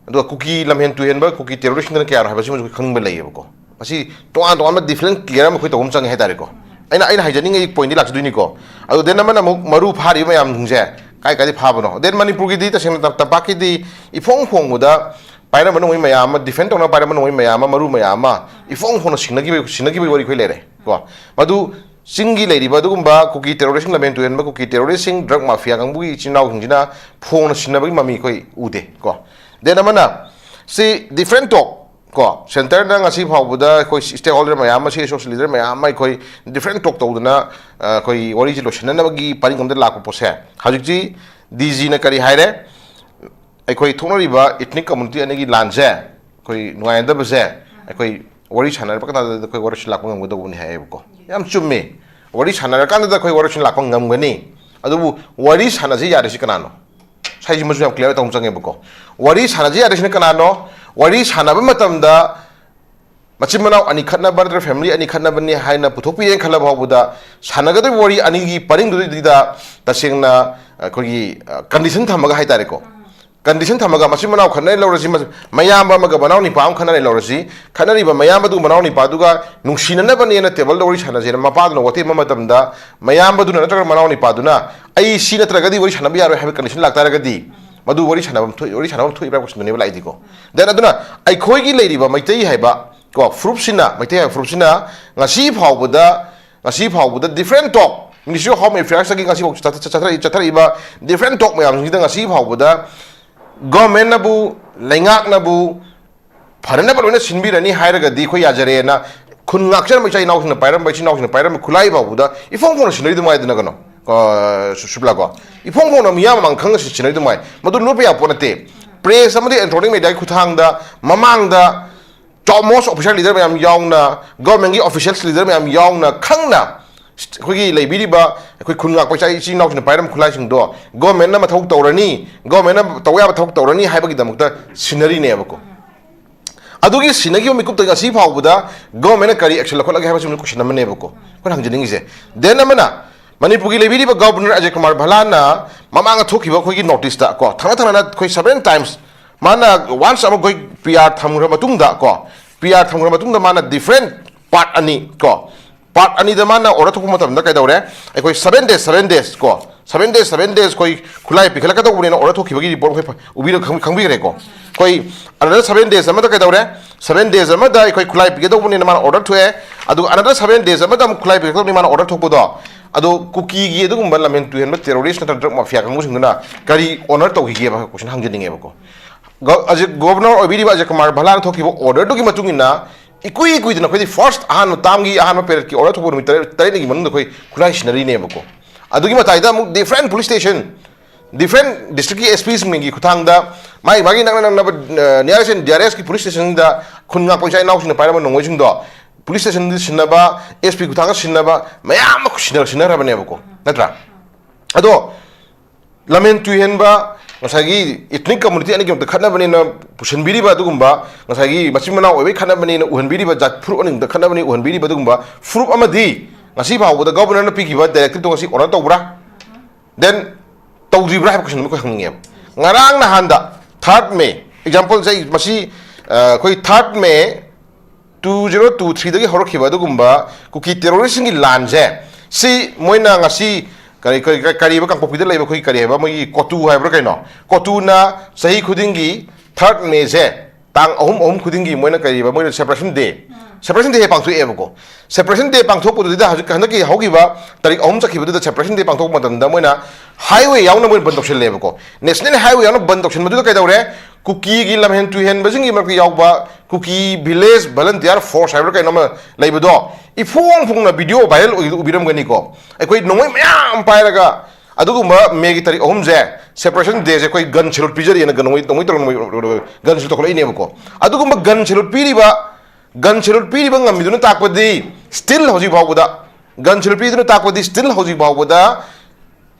ꯑꯗꯨꯒ ꯀꯨꯀꯤ ꯂꯝꯍꯦꯟ ꯇꯨꯍꯦꯟꯕ ꯀꯨꯀꯤ ꯇꯦꯔꯣꯔꯤꯁ꯭ꯠꯇꯅ ꯀꯌꯥꯅꯣ ꯍꯥꯏꯕꯁꯤꯃꯁꯨ ꯑꯩꯈꯣꯏ ꯈꯪꯕ ꯂꯩꯌꯦꯕꯀꯣ꯫ ꯃꯁꯤ ꯇꯣꯉꯥꯟ ꯇꯣꯉꯥꯟꯕ different clear ꯑꯃ ꯑꯩꯈꯣꯏ ꯇꯧꯕ ꯑꯃ ꯆꯪꯉꯦ ꯍꯥꯏꯇꯥꯔꯦꯀꯣ꯫ ꯑꯩꯅ, ꯑꯩꯅ ꯍꯥꯏꯖꯅꯤꯡꯉꯤ ꯄꯣꯏꯟꯗꯤ ꯂꯥꯛꯆꯗꯣꯏꯅꯤꯀꯣ꯫ ꯑꯗꯨ then ꯑꯃꯅ ꯑꯃꯨꯛ ꯃꯔꯨ ꯐꯥꯔꯤꯕ ꯃꯌꯥꯝꯁꯤꯡꯁꯦ ꯀꯥꯏ ꯀꯥꯏꯗꯩ ꯐꯥꯕꯅꯣ? Then ꯃꯅꯤꯄꯨꯔꯒꯤꯗꯤ ꯇꯁꯦꯡꯅ ꯇꯝ-, ꯇꯝꯄꯥꯛꯀꯤꯗꯤ ꯏꯐꯣꯡ ꯐꯣꯡꯕꯗ ꯄꯥꯏꯔꯝꯕ ꯅꯣꯡꯃꯩ ꯃꯌꯥꯝ ꯑꯃ, defend ꯇꯧꯅꯕ ꯄꯥꯏꯔꯝꯕ ꯅꯣꯡꯃꯩ ꯃꯌꯥꯝ ꯑꯃ, ꯃꯔꯨ ꯃꯌꯥꯝ ꯑꯃ ꯏꯐꯣꯡ ꯐꯣꯡꯅ ꯁꯤꯟꯅꯈꯤꯕ, ꯁꯤꯟꯅꯈꯤꯕꯒꯤ ꯋꯥꯔꯤ ꯑꯩꯈꯣꯏ ꯂꯩꯔꯦ ꯀꯣ꯫ ꯃꯗꯨ ꯆꯤꯡꯒꯤ ꯂꯩꯔꯤꯕ ꯑꯗꯨꯒꯨꯝꯕ ꯀꯨꯀꯤ ꯇꯦꯔꯣꯔꯤꯁ꯭ꯠꯁꯤꯡ ꯂꯝꯍꯦꯟ ꯇꯨꯍꯦꯟꯕ ꯀꯨꯀꯤ ꯇꯦꯔꯣꯔꯤꯁ꯭ꯠꯁꯤꯡ, drug mafia ꯀꯥꯡꯕꯨꯒꯤ ꯏꯆꯤꯟ ꯏꯅꯥꯎꯁꯤꯡꯁꯤꯅ ꯐꯣꯡꯅ ꯁꯤꯟꯅꯕꯒꯤ ꯃꯃꯤ ꯑꯩꯈꯣꯏ ꯎꯗꯦ ꯀꯣ꯫ Then ꯑꯃꯅ ꯁꯤ different talk ꯀꯣ, centreꯅ ꯉꯁꯤ ꯐꯥꯎꯕꯗ ꯑꯩꯈꯣꯏ stakeholder ꯃꯌꯥꯝ ꯑꯃ, C S O leader ꯃꯌꯥꯝ ꯑꯃ ꯑꯩꯈꯣꯏ different talk ꯇꯧꯗꯅ, ꯑ, ꯑꯩꯈꯣꯏ ꯋꯥꯔꯤꯁꯤ ꯂꯣꯏꯁꯤꯟꯅꯅꯕꯒꯤ ꯄꯔꯤꯡ ꯑꯃꯗ ꯂꯥꯛꯄ ꯄꯣꯠꯁꯦ, ꯍꯧꯖꯤꯛꯇꯤ ꯗꯤ ꯖꯤꯅ ꯀꯔꯤ ꯍꯥꯏꯔꯦ? ꯑꯩꯈꯣꯏ ꯊꯣꯛꯅꯔꯤꯕ ethnic community ꯑꯅꯤꯒꯤ ꯂꯥꯟꯁꯦ, ꯑꯩꯈꯣꯏ ꯅꯨꯡꯉꯥꯏꯅꯗꯕꯁꯦ, ꯑꯩꯈꯣꯏ ꯋꯥꯔꯤ ꯁꯥꯟꯅꯔꯛꯄ ꯀꯥꯟꯗ ꯑꯩꯈꯣꯏ ꯋꯥꯔꯤꯁꯤ ꯂꯥꯛꯄ ꯉꯝꯒꯗꯧꯕꯅꯤ ꯍꯥꯏꯌꯦꯕꯀꯣ꯫ ꯌꯥꯝ ꯆꯨꯝꯃꯤ꯫ ꯋꯥꯔꯤ ꯁꯥꯟꯅꯔꯀꯥꯟꯗꯗ ꯑꯩꯈꯣꯏ ꯋꯥꯔꯤꯁꯤ ꯂꯥꯛꯄ ꯉꯝꯒꯅꯤ꯫ ꯑꯗꯨꯕꯨ ꯋꯥꯔꯤ ꯁꯥꯟꯅꯁꯤ ꯌꯥꯔꯤꯁꯤ ꯀꯅꯥꯅꯣ? ꯁꯥꯏꯁꯤꯃꯁꯨ ꯌꯥꯝ ꯀ꯭ꯂꯤꯌꯥꯔ ꯇꯧꯕ ꯆꯪꯉꯦꯕꯀꯣ꯫ ꯋꯥꯔꯤ ꯁꯥꯟꯅꯁꯤ ꯌꯥꯔꯤꯁꯤꯅ ꯀꯅꯥꯅꯣ? ꯋꯥꯔꯤ ꯁꯥꯟꯅꯕ ꯃꯇꯝꯗ ꯃꯆꯤꯟ ꯃꯅꯥꯎ ꯑꯅꯤ ꯈꯠꯅꯕ ꯅꯠꯇ꯭ꯔꯒ ꯐꯦꯃꯤꯂꯤ ꯑꯅꯤ ꯈꯠꯅꯕꯅꯤ ꯍꯥꯏꯅ ꯄꯨꯊꯣꯛꯄꯤꯔꯦꯅ ꯈꯜꯂꯕ ꯐꯥꯎꯕꯗ, ꯁꯥꯟꯅꯒꯗꯧꯔꯤꯕ ꯋꯥꯔꯤ ꯑꯅꯤꯒꯤ ꯄꯔꯤꯡꯗꯨꯗꯩꯗꯨꯗ ꯇꯁꯦꯡꯅ ꯑꯩꯈꯣꯏꯒꯤ ꯀꯟꯗꯤꯁꯟ ꯊꯝꯃꯒ ꯍꯥꯏꯇꯥꯔꯦꯀꯣ, ꯀꯟꯗꯤꯁꯟ ꯊꯝꯃꯒ ꯃꯆꯤꯟ ꯃꯅꯥꯎ ꯈꯠꯅꯔꯦ ꯂꯧꯔꯁꯤ, ꯃ-, ꯃꯌꯥꯝꯕ ꯑꯃꯒ ꯃꯅꯥꯎ ꯅꯤꯄꯥ ꯑꯃ ꯈꯠꯅꯔꯦ ꯂꯧꯔꯁꯤ, ꯈꯠꯅꯔꯤꯕ ꯃꯌꯥꯝꯕꯗꯨ ꯃꯅꯥꯎ ꯅꯤꯄꯥꯗꯨꯒ ꯅꯨꯡꯁꯤꯅꯅꯕꯅꯦꯅ ꯇꯦꯕꯜꯗ ꯋꯥꯔꯤ ꯁꯥꯟꯅꯁꯦꯅ ꯃꯄꯥꯗꯨꯅ ꯋꯥꯇꯦꯝꯕ ꯃꯇꯝꯗ, ꯃꯌꯥꯝꯕꯗꯨꯅ ꯅꯠꯇ꯭ꯔꯒ ꯃꯅꯥꯎ ꯅꯤꯄꯥꯗꯨꯅ "ꯑꯩ ꯁꯤ ꯅꯠꯇ꯭ꯔꯒꯗꯤ ꯋꯥꯔꯤ ꯁꯥꯟꯅꯕ ꯌꯥꯔꯣꯏ" ꯍꯥꯏꯕ ꯀꯟꯗꯤꯁꯟ ꯂꯥꯛꯇꯥꯔꯒꯗꯤ, ꯃꯗꯨ ꯋꯥꯔꯤ ꯁꯥꯟꯅꯐꯝ ꯊꯣꯛꯏ, ꯋꯥꯔꯤ ꯁꯥꯟꯅꯐꯝ ꯊꯣꯛꯏꯕ꯭ꯔꯥ ꯀꯣꯏꯁꯟꯗꯨꯅꯦꯕ ꯂꯥꯛꯏꯗꯤꯀꯣ꯫ Then ꯑꯗꯨꯅ ꯑꯩꯈꯣꯏꯒꯤ ꯂꯩꯔꯤꯕ ꯃꯩꯇꯩ ꯍꯥꯏꯕ ꯀꯣ ꯐꯨꯔꯨꯞꯁꯤꯅ, ꯃꯩꯇꯩ ꯍꯥꯏꯕ ꯐꯨꯔꯨꯞꯁꯤꯅ ꯉꯁꯤ ꯐꯥꯎꯕꯗ, ꯉꯁꯤ ꯐꯥꯎꯕꯗ different talk, Ministry of Home Affairsꯇꯒꯤ ꯉꯁꯤ ꯐꯥꯎ ꯆꯠꯊ-, ꯆꯠꯊꯔꯛꯏ-, ꯆꯠꯊꯔꯛꯏꯕ different talk ꯃꯌꯥꯝꯁꯤꯡꯁꯤꯗ ꯉꯁꯤ ꯐꯥꯎꯕꯗ ꯒꯣꯔꯃꯦꯟꯅꯕꯨ, ꯂꯩꯉꯥꯛꯅꯕꯨ ꯐꯅꯅꯕ ꯂꯣꯏꯅ ꯁꯤꯟꯕꯤꯔꯅꯤ ꯍꯥꯏꯔꯒꯗꯤ ꯑꯩꯈꯣꯏ ꯌꯥꯖꯔꯦꯅ ꯈꯨꯟ ꯉꯥꯛꯆꯔꯝꯕ ꯏꯆꯥ ꯏꯅꯥꯎꯁꯤꯡꯅ ꯄꯥꯏꯔꯝꯕ, ꯏꯆꯤꯟ ꯏꯅꯥꯎꯁꯤꯡꯅ ꯄꯥꯏꯔꯝꯕ ꯈꯨꯠꯂꯥꯏ ꯐꯥꯎꯕꯗ ꯏꯐꯣꯡ ꯐꯣꯡꯅ ꯁꯤꯟꯅꯔꯤꯗꯨ ꯃꯉꯥꯏꯗꯅ ꯀꯩꯅꯣ, ꯑ, ꯁꯨ-, ꯁꯨꯞꯂꯥ ꯀꯣ, ꯏꯐꯣꯡ ꯐꯣꯡꯅ ꯃꯤꯌꯥꯝ ꯃꯃꯥꯡ ꯈꯪꯅ ꯁꯤ-, ꯁꯤꯟꯅꯔꯤꯗꯨ ꯃꯉꯥꯏ꯫ ꯃꯗꯨ ꯂꯣꯠꯄ ꯌꯥꯕ ꯄꯣꯠ ꯅꯠꯇꯦ꯫ Press ꯑꯃꯗꯤ electronic mediaꯒꯤ ꯈꯨꯠꯊꯥꯡꯗ ꯃꯃꯥꯡꯗ top most official leader ꯃꯌꯥꯝ ꯌꯥꯎꯅ, governmentꯀꯤ officials leader ꯃꯌꯥꯝ ꯌꯥꯎꯅ ꯈꯪꯅ ꯑꯩꯈꯣꯏꯒꯤ ꯂꯩꯕꯤꯔꯤꯕ ꯑꯩꯈꯣꯏ ꯈꯨꯟ ꯉꯥꯛꯄ ꯏꯆꯥ ꯏꯆꯤꯟ ꯏꯅꯥꯎꯁꯤꯡꯅ ꯄꯥꯏꯔꯝꯕ ꯈꯨꯠꯂꯥꯏꯁꯤꯡꯗꯣ ꯒꯣꯔꯃꯦꯟꯅ ꯃꯊꯧ ꯇꯧꯔꯅꯤ, ꯒꯣꯔꯃꯦꯟꯅ ꯇꯧꯕ ꯌꯥꯕ ꯊꯕꯛ ꯇꯧꯔꯅꯤ ꯍꯥꯏꯕꯒꯤꯗꯃꯛꯇ ꯁꯤꯟꯅꯔꯤꯅꯦꯕꯀꯣ꯫ ꯑꯗꯨꯒꯤ ꯁꯤꯟꯅꯈꯤꯕ ꯃꯤꯀꯨꯞꯇꯒꯤ ꯉꯁꯤ ꯐꯥꯎꯕꯗ ꯒꯣꯔꯃꯦꯟꯅ ꯀꯔꯤ action ꯂꯧꯈꯠꯂꯒꯦ ꯍꯥꯏꯕꯁꯤꯃꯁꯨ question ꯑꯃꯅꯦꯕꯀꯣ ꯑꯩꯈꯣꯏꯅ ꯍꯪꯖꯅꯤꯡꯉꯤꯁꯦ꯫ Then ꯑꯃꯅ ꯃꯅꯤꯄꯨꯔꯒꯤ ꯂꯩꯕꯤꯔꯤꯕ ꯒꯣꯕꯔꯅꯔ ꯑꯖꯌ ꯀꯨꯃꯥꯔ ꯚꯜꯂꯥꯅ ꯃꯃꯥꯡꯗ ꯊꯣꯛꯈꯤꯕ ꯑꯩꯈꯣꯏꯒꯤ ꯅꯣꯇꯤꯁꯇ ꯀꯣ, ꯊꯪꯅ ꯊꯪꯅꯅ ꯑꯩꯈꯣꯏ seven times ꯃꯥꯅ once ꯑꯃ ꯑꯩꯈꯣꯏ P R ꯊꯝꯈ꯭ꯔ ꯃꯇꯨꯡꯗ ꯀꯣ, P R ꯊꯝꯈ꯭ꯔ ꯃꯇꯨꯡꯗ ꯃꯥꯅ different part ꯑꯅꯤ ꯀꯣ, part ꯑꯅꯤꯗ ꯃꯥꯅ order ꯊꯣꯛꯄ ꯃꯇꯝꯗ ꯀꯩꯗꯧꯔꯦ? ꯑꯩꯈꯣꯏ seven days, seven days ꯀꯣ, seven days, seven days ꯑꯩꯈꯣꯏ ꯈꯨꯠꯂꯥꯏ ꯄꯤꯈꯠꯂꯛꯀꯗꯧꯕꯅꯦꯅ order ꯊꯣꯛꯈꯤꯕꯒꯤ report ꯑꯩꯈꯣꯏ ꯎꯕꯤꯔ-, ꯈꯪ-, ꯈꯪꯕꯤꯈ꯭ꯔꯦꯀꯣ꯫ ꯑꯩꯈꯣꯏ another seven days ꯑꯃꯗ ꯀꯩꯗꯧꯔꯦ? Seven days ꯑꯃꯗ ꯑꯩꯈꯣꯏ ꯈꯨꯠꯂꯥꯏ ꯄꯤꯒꯗꯧꯕꯅꯦꯅ ꯃꯥꯅ order ꯊꯣꯛꯑꯦ꯫ ꯑꯗꯨꯒ another seven days ꯑꯃꯗ ꯑꯃꯨꯛ ꯈꯨꯠꯂꯥꯏ ꯄꯤꯒꯗꯧꯕꯅꯤ ꯃꯥꯅ order ꯊꯣꯛꯄꯗꯣ꯫ ꯑꯗꯣ ꯀꯨꯀꯤꯒꯤ ꯑꯗꯨꯒꯨꯝꯕ ꯂꯝꯍꯦꯟ ꯇꯨꯍꯦꯟꯕ terrorist ꯅꯠꯇ꯭ꯔꯒ drug mafia ꯀꯥꯡꯕꯨꯁꯤꯡꯗꯨꯅ ꯀꯔꯤ order ꯇꯧꯈꯤꯒꯦꯕ question ꯍꯪꯖꯅꯤꯡꯉꯦꯕꯀꯣ꯫ ꯒ-, ꯑꯖꯤꯠ, ꯒꯣꯕꯔꯅꯔ ꯑꯣꯏꯕꯤꯔꯤꯕ ꯑꯖꯤꯠ ꯀꯨꯃꯥꯔ ꯚꯜꯂꯥꯅ ꯊꯣꯛꯈꯤꯕ orderꯗꯨꯒꯤ ꯃꯇꯨꯡ ꯏꯟꯅ ꯏꯀꯨꯏ ꯀꯨꯏꯗꯅ ꯑꯩꯈꯣꯏꯗꯤ first ꯑꯍꯥꯟꯕ termꯒꯤ ꯑꯍꯥꯟꯕ periodꯀꯤ order ꯊꯣꯛꯄ ꯅꯨꯃꯤꯠ ꯇꯔꯦꯠ, ꯇꯔꯦꯠꯅꯤꯒꯤ ꯃꯅꯨꯡꯗ ꯑꯩꯈꯣꯏ ꯈꯨꯠꯂꯥꯏ ꯁꯤꯟꯅꯔꯤꯅꯦꯕꯀꯣ꯫ ꯑꯗꯨꯒꯤ ꯃꯇꯥꯏꯗ ꯑꯃꯨꯛ different police station, different districtꯀꯤ S Pꯁꯤꯡꯒꯤ ꯈꯨꯠꯊꯥꯡꯗ ꯃꯥꯒꯤ ꯃꯥꯒꯤ ꯅꯛꯅ ꯅꯛꯅꯕ, ꯑ, nearest and dearestꯀꯤ police stationꯗ ꯈꯨꯟ ꯉꯥꯛꯄ ꯏꯆꯥ ꯏꯅꯥꯎꯁꯤꯡꯅ ꯄꯥꯏꯔꯝꯕ ꯅꯣꯡꯃꯩꯁꯤꯡꯗꯣ police stationꯗ ꯁꯤꯟꯅꯕ, S P ꯈꯨꯠꯊꯥꯡꯗ ꯁꯤꯟꯅꯕ ꯃꯌꯥꯝ ꯑꯃ ꯁꯤꯟꯅ-, ꯁꯤꯟꯅꯈ꯭ꯔꯕꯅꯦꯕꯀꯣ, ꯅꯠꯇ꯭ꯔꯥ? ꯑꯗꯣ ꯂꯝꯍꯦꯟ ꯇꯨꯍꯦꯟꯕ, ꯉꯁꯥꯏꯒꯤ ethnic community ꯑꯅꯤꯒꯤꯗꯃꯛꯇ ꯈꯠꯅꯕꯅꯤꯅ ꯄꯨꯁꯤꯟꯕꯤꯔꯤꯕ ꯑꯗꯨꯒꯨꯝꯕ, ꯉꯁꯥꯏꯒꯤ ꯃꯆꯤꯟ ꯃꯅꯥꯎ ꯑꯣꯏꯕꯒꯤ ꯈꯠꯅꯕꯅꯤꯅ ꯎꯍꯟꯕꯤꯔꯤꯕ, ꯖꯥꯠ ꯐꯨꯔꯨꯞ ꯑꯅꯤꯒꯤꯗꯃꯛꯇ ꯈꯠꯅꯕꯅꯤ ꯎꯍꯟꯕꯤꯔꯤꯕ ꯑꯗꯨꯒꯨꯝꯕ ꯐꯨꯔꯨꯞ ꯑꯃꯗꯤ ꯉꯁꯤ ꯐꯥꯎꯕꯗ ꯒꯣꯕꯔꯅꯔꯅ ꯄꯤꯈꯤꯕ directive ꯇꯣ ꯉꯁꯤ honour ꯇꯧꯕ꯭ꯔꯥ? Then ꯇꯧꯗ꯭ꯔꯤꯕ꯭ꯔꯥ ꯍꯥꯏꯕ question ꯑꯃ ꯑꯩꯈꯣꯏ ꯍꯪꯅꯤꯡꯉꯦꯕ꯫ ꯉꯔꯥꯡ ꯅꯍꯥꯟꯗ third May, example ꯁꯦ ꯑꯩ ꯃꯁꯤ, ꯑ, ꯑꯩꯈꯣꯏ third May two zero two three ꯗꯒꯤ ꯍꯧꯔꯛꯈꯤꯕ ꯑꯗꯨꯒꯨꯝꯕ ꯀꯨꯀꯤ terrorist ꯁꯤꯡꯒꯤ ꯂꯥꯟꯁꯦ, ꯁꯤ ꯃꯣꯏꯅ ꯉꯁꯤ ꯀꯔꯤ, ꯀꯔꯤ, ꯀꯔꯤ, ꯀꯔꯤꯕ ꯀꯥꯡꯄꯣꯛꯄꯤꯗ ꯂꯩꯕ ꯑꯩꯈꯣꯏꯒꯤ ꯀꯔꯤ ꯍꯥꯏꯕ, ꯃꯣꯏꯒꯤ ꯀꯣꯇꯨ ꯍꯥꯏꯕ꯭ꯔꯥ ꯀꯩꯅꯣ, ꯀꯣꯇꯨꯅ ꯆꯍꯤ ꯈꯨꯗꯤꯡꯒꯤ third May ꯁꯦ ꯇꯥꯡ ꯑꯍꯨꯝ, ꯑꯍꯨꯝ ꯈꯨꯗꯤꯡꯒꯤ ꯃꯣꯏꯅ ꯀꯔꯤꯕ, ꯃꯣꯏꯅ Separation Day, Separation Day ꯍꯦꯛ ꯄꯥꯡꯊꯣꯛꯑꯦꯕꯀꯣ꯫ Separation Day ꯄꯥꯡꯊꯣꯛꯄꯗꯨꯗ ꯍꯧꯖꯤꯛ ꯍꯟꯗꯛꯀꯤ ꯍꯧꯈꯤꯕ ꯇꯥꯔꯤꯛ ꯑꯍꯨꯝ ꯆꯠꯈꯤꯕꯗꯨꯗ Separation Day ꯄꯥꯡꯊꯣꯛꯄ ꯃꯇꯝꯗ ꯃꯣꯏꯅ highway ꯌꯥꯎꯅ ꯃꯣꯏꯅ ꯕꯟ ꯇꯧꯁꯜꯂꯦꯕꯀꯣ꯫ National highway ꯌꯥꯎꯅ ꯕꯟ ꯇꯧꯁꯟꯕꯗꯨꯗ ꯀꯩꯗꯧꯔꯦ? ꯀꯨꯀꯤꯒꯤ ꯂꯝꯍꯦꯟ ꯇꯨꯍꯦꯟꯕꯁꯤꯡꯒꯤ ꯃꯔꯛꯇ ꯌꯥꯎꯕ ꯀꯨꯀꯤ village volunteer force ꯍꯥꯏꯕ꯭ꯔꯥ ꯀꯩꯅꯣ ꯑꯃ ꯂꯩꯕꯗꯣ, ꯏꯐꯣꯡ ꯐꯣꯡꯅ video viral ꯑꯣꯏ-, ꯎꯕꯤꯔꯝꯒꯅꯤꯀꯣ꯫ ꯑꯩꯈꯣꯏ ꯅꯣꯡꯃꯩ ꯃꯌꯥꯝ ꯄꯥꯏꯔꯒ ꯑꯗꯨꯒꯨꯝꯕ May ꯒꯤ ꯇꯥꯔꯤꯛ ꯑꯍꯨꯝꯁꯦ Separation Day ꯁꯦ ꯑꯩꯈꯣꯏ gun salute ꯄꯤꯖꯔꯤꯅ ꯅꯣꯡꯃꯩ, ꯅꯣꯡꯃꯩ ꯇꯧꯔꯒ ꯅꯣꯡꯃꯩ gun salute ꯇꯧꯈꯠꯂꯛꯏꯅꯦꯕꯀꯣ꯫ ꯑꯗꯨꯒꯨꯝꯕ gun salute ꯄꯤꯔꯤꯕ, gun salute ꯄꯤꯔꯤꯕ ꯉꯝꯃꯤꯗꯨꯅ ꯇꯥꯛꯄꯗꯤ still ꯍꯧꯖꯤꯛ ꯐꯥꯎꯕꯗ, gun salute ꯄꯤꯗꯨꯅ ꯇꯥꯛꯄꯗꯤ still ꯍꯧꯖꯤꯛ ꯐꯥꯎꯕꯗ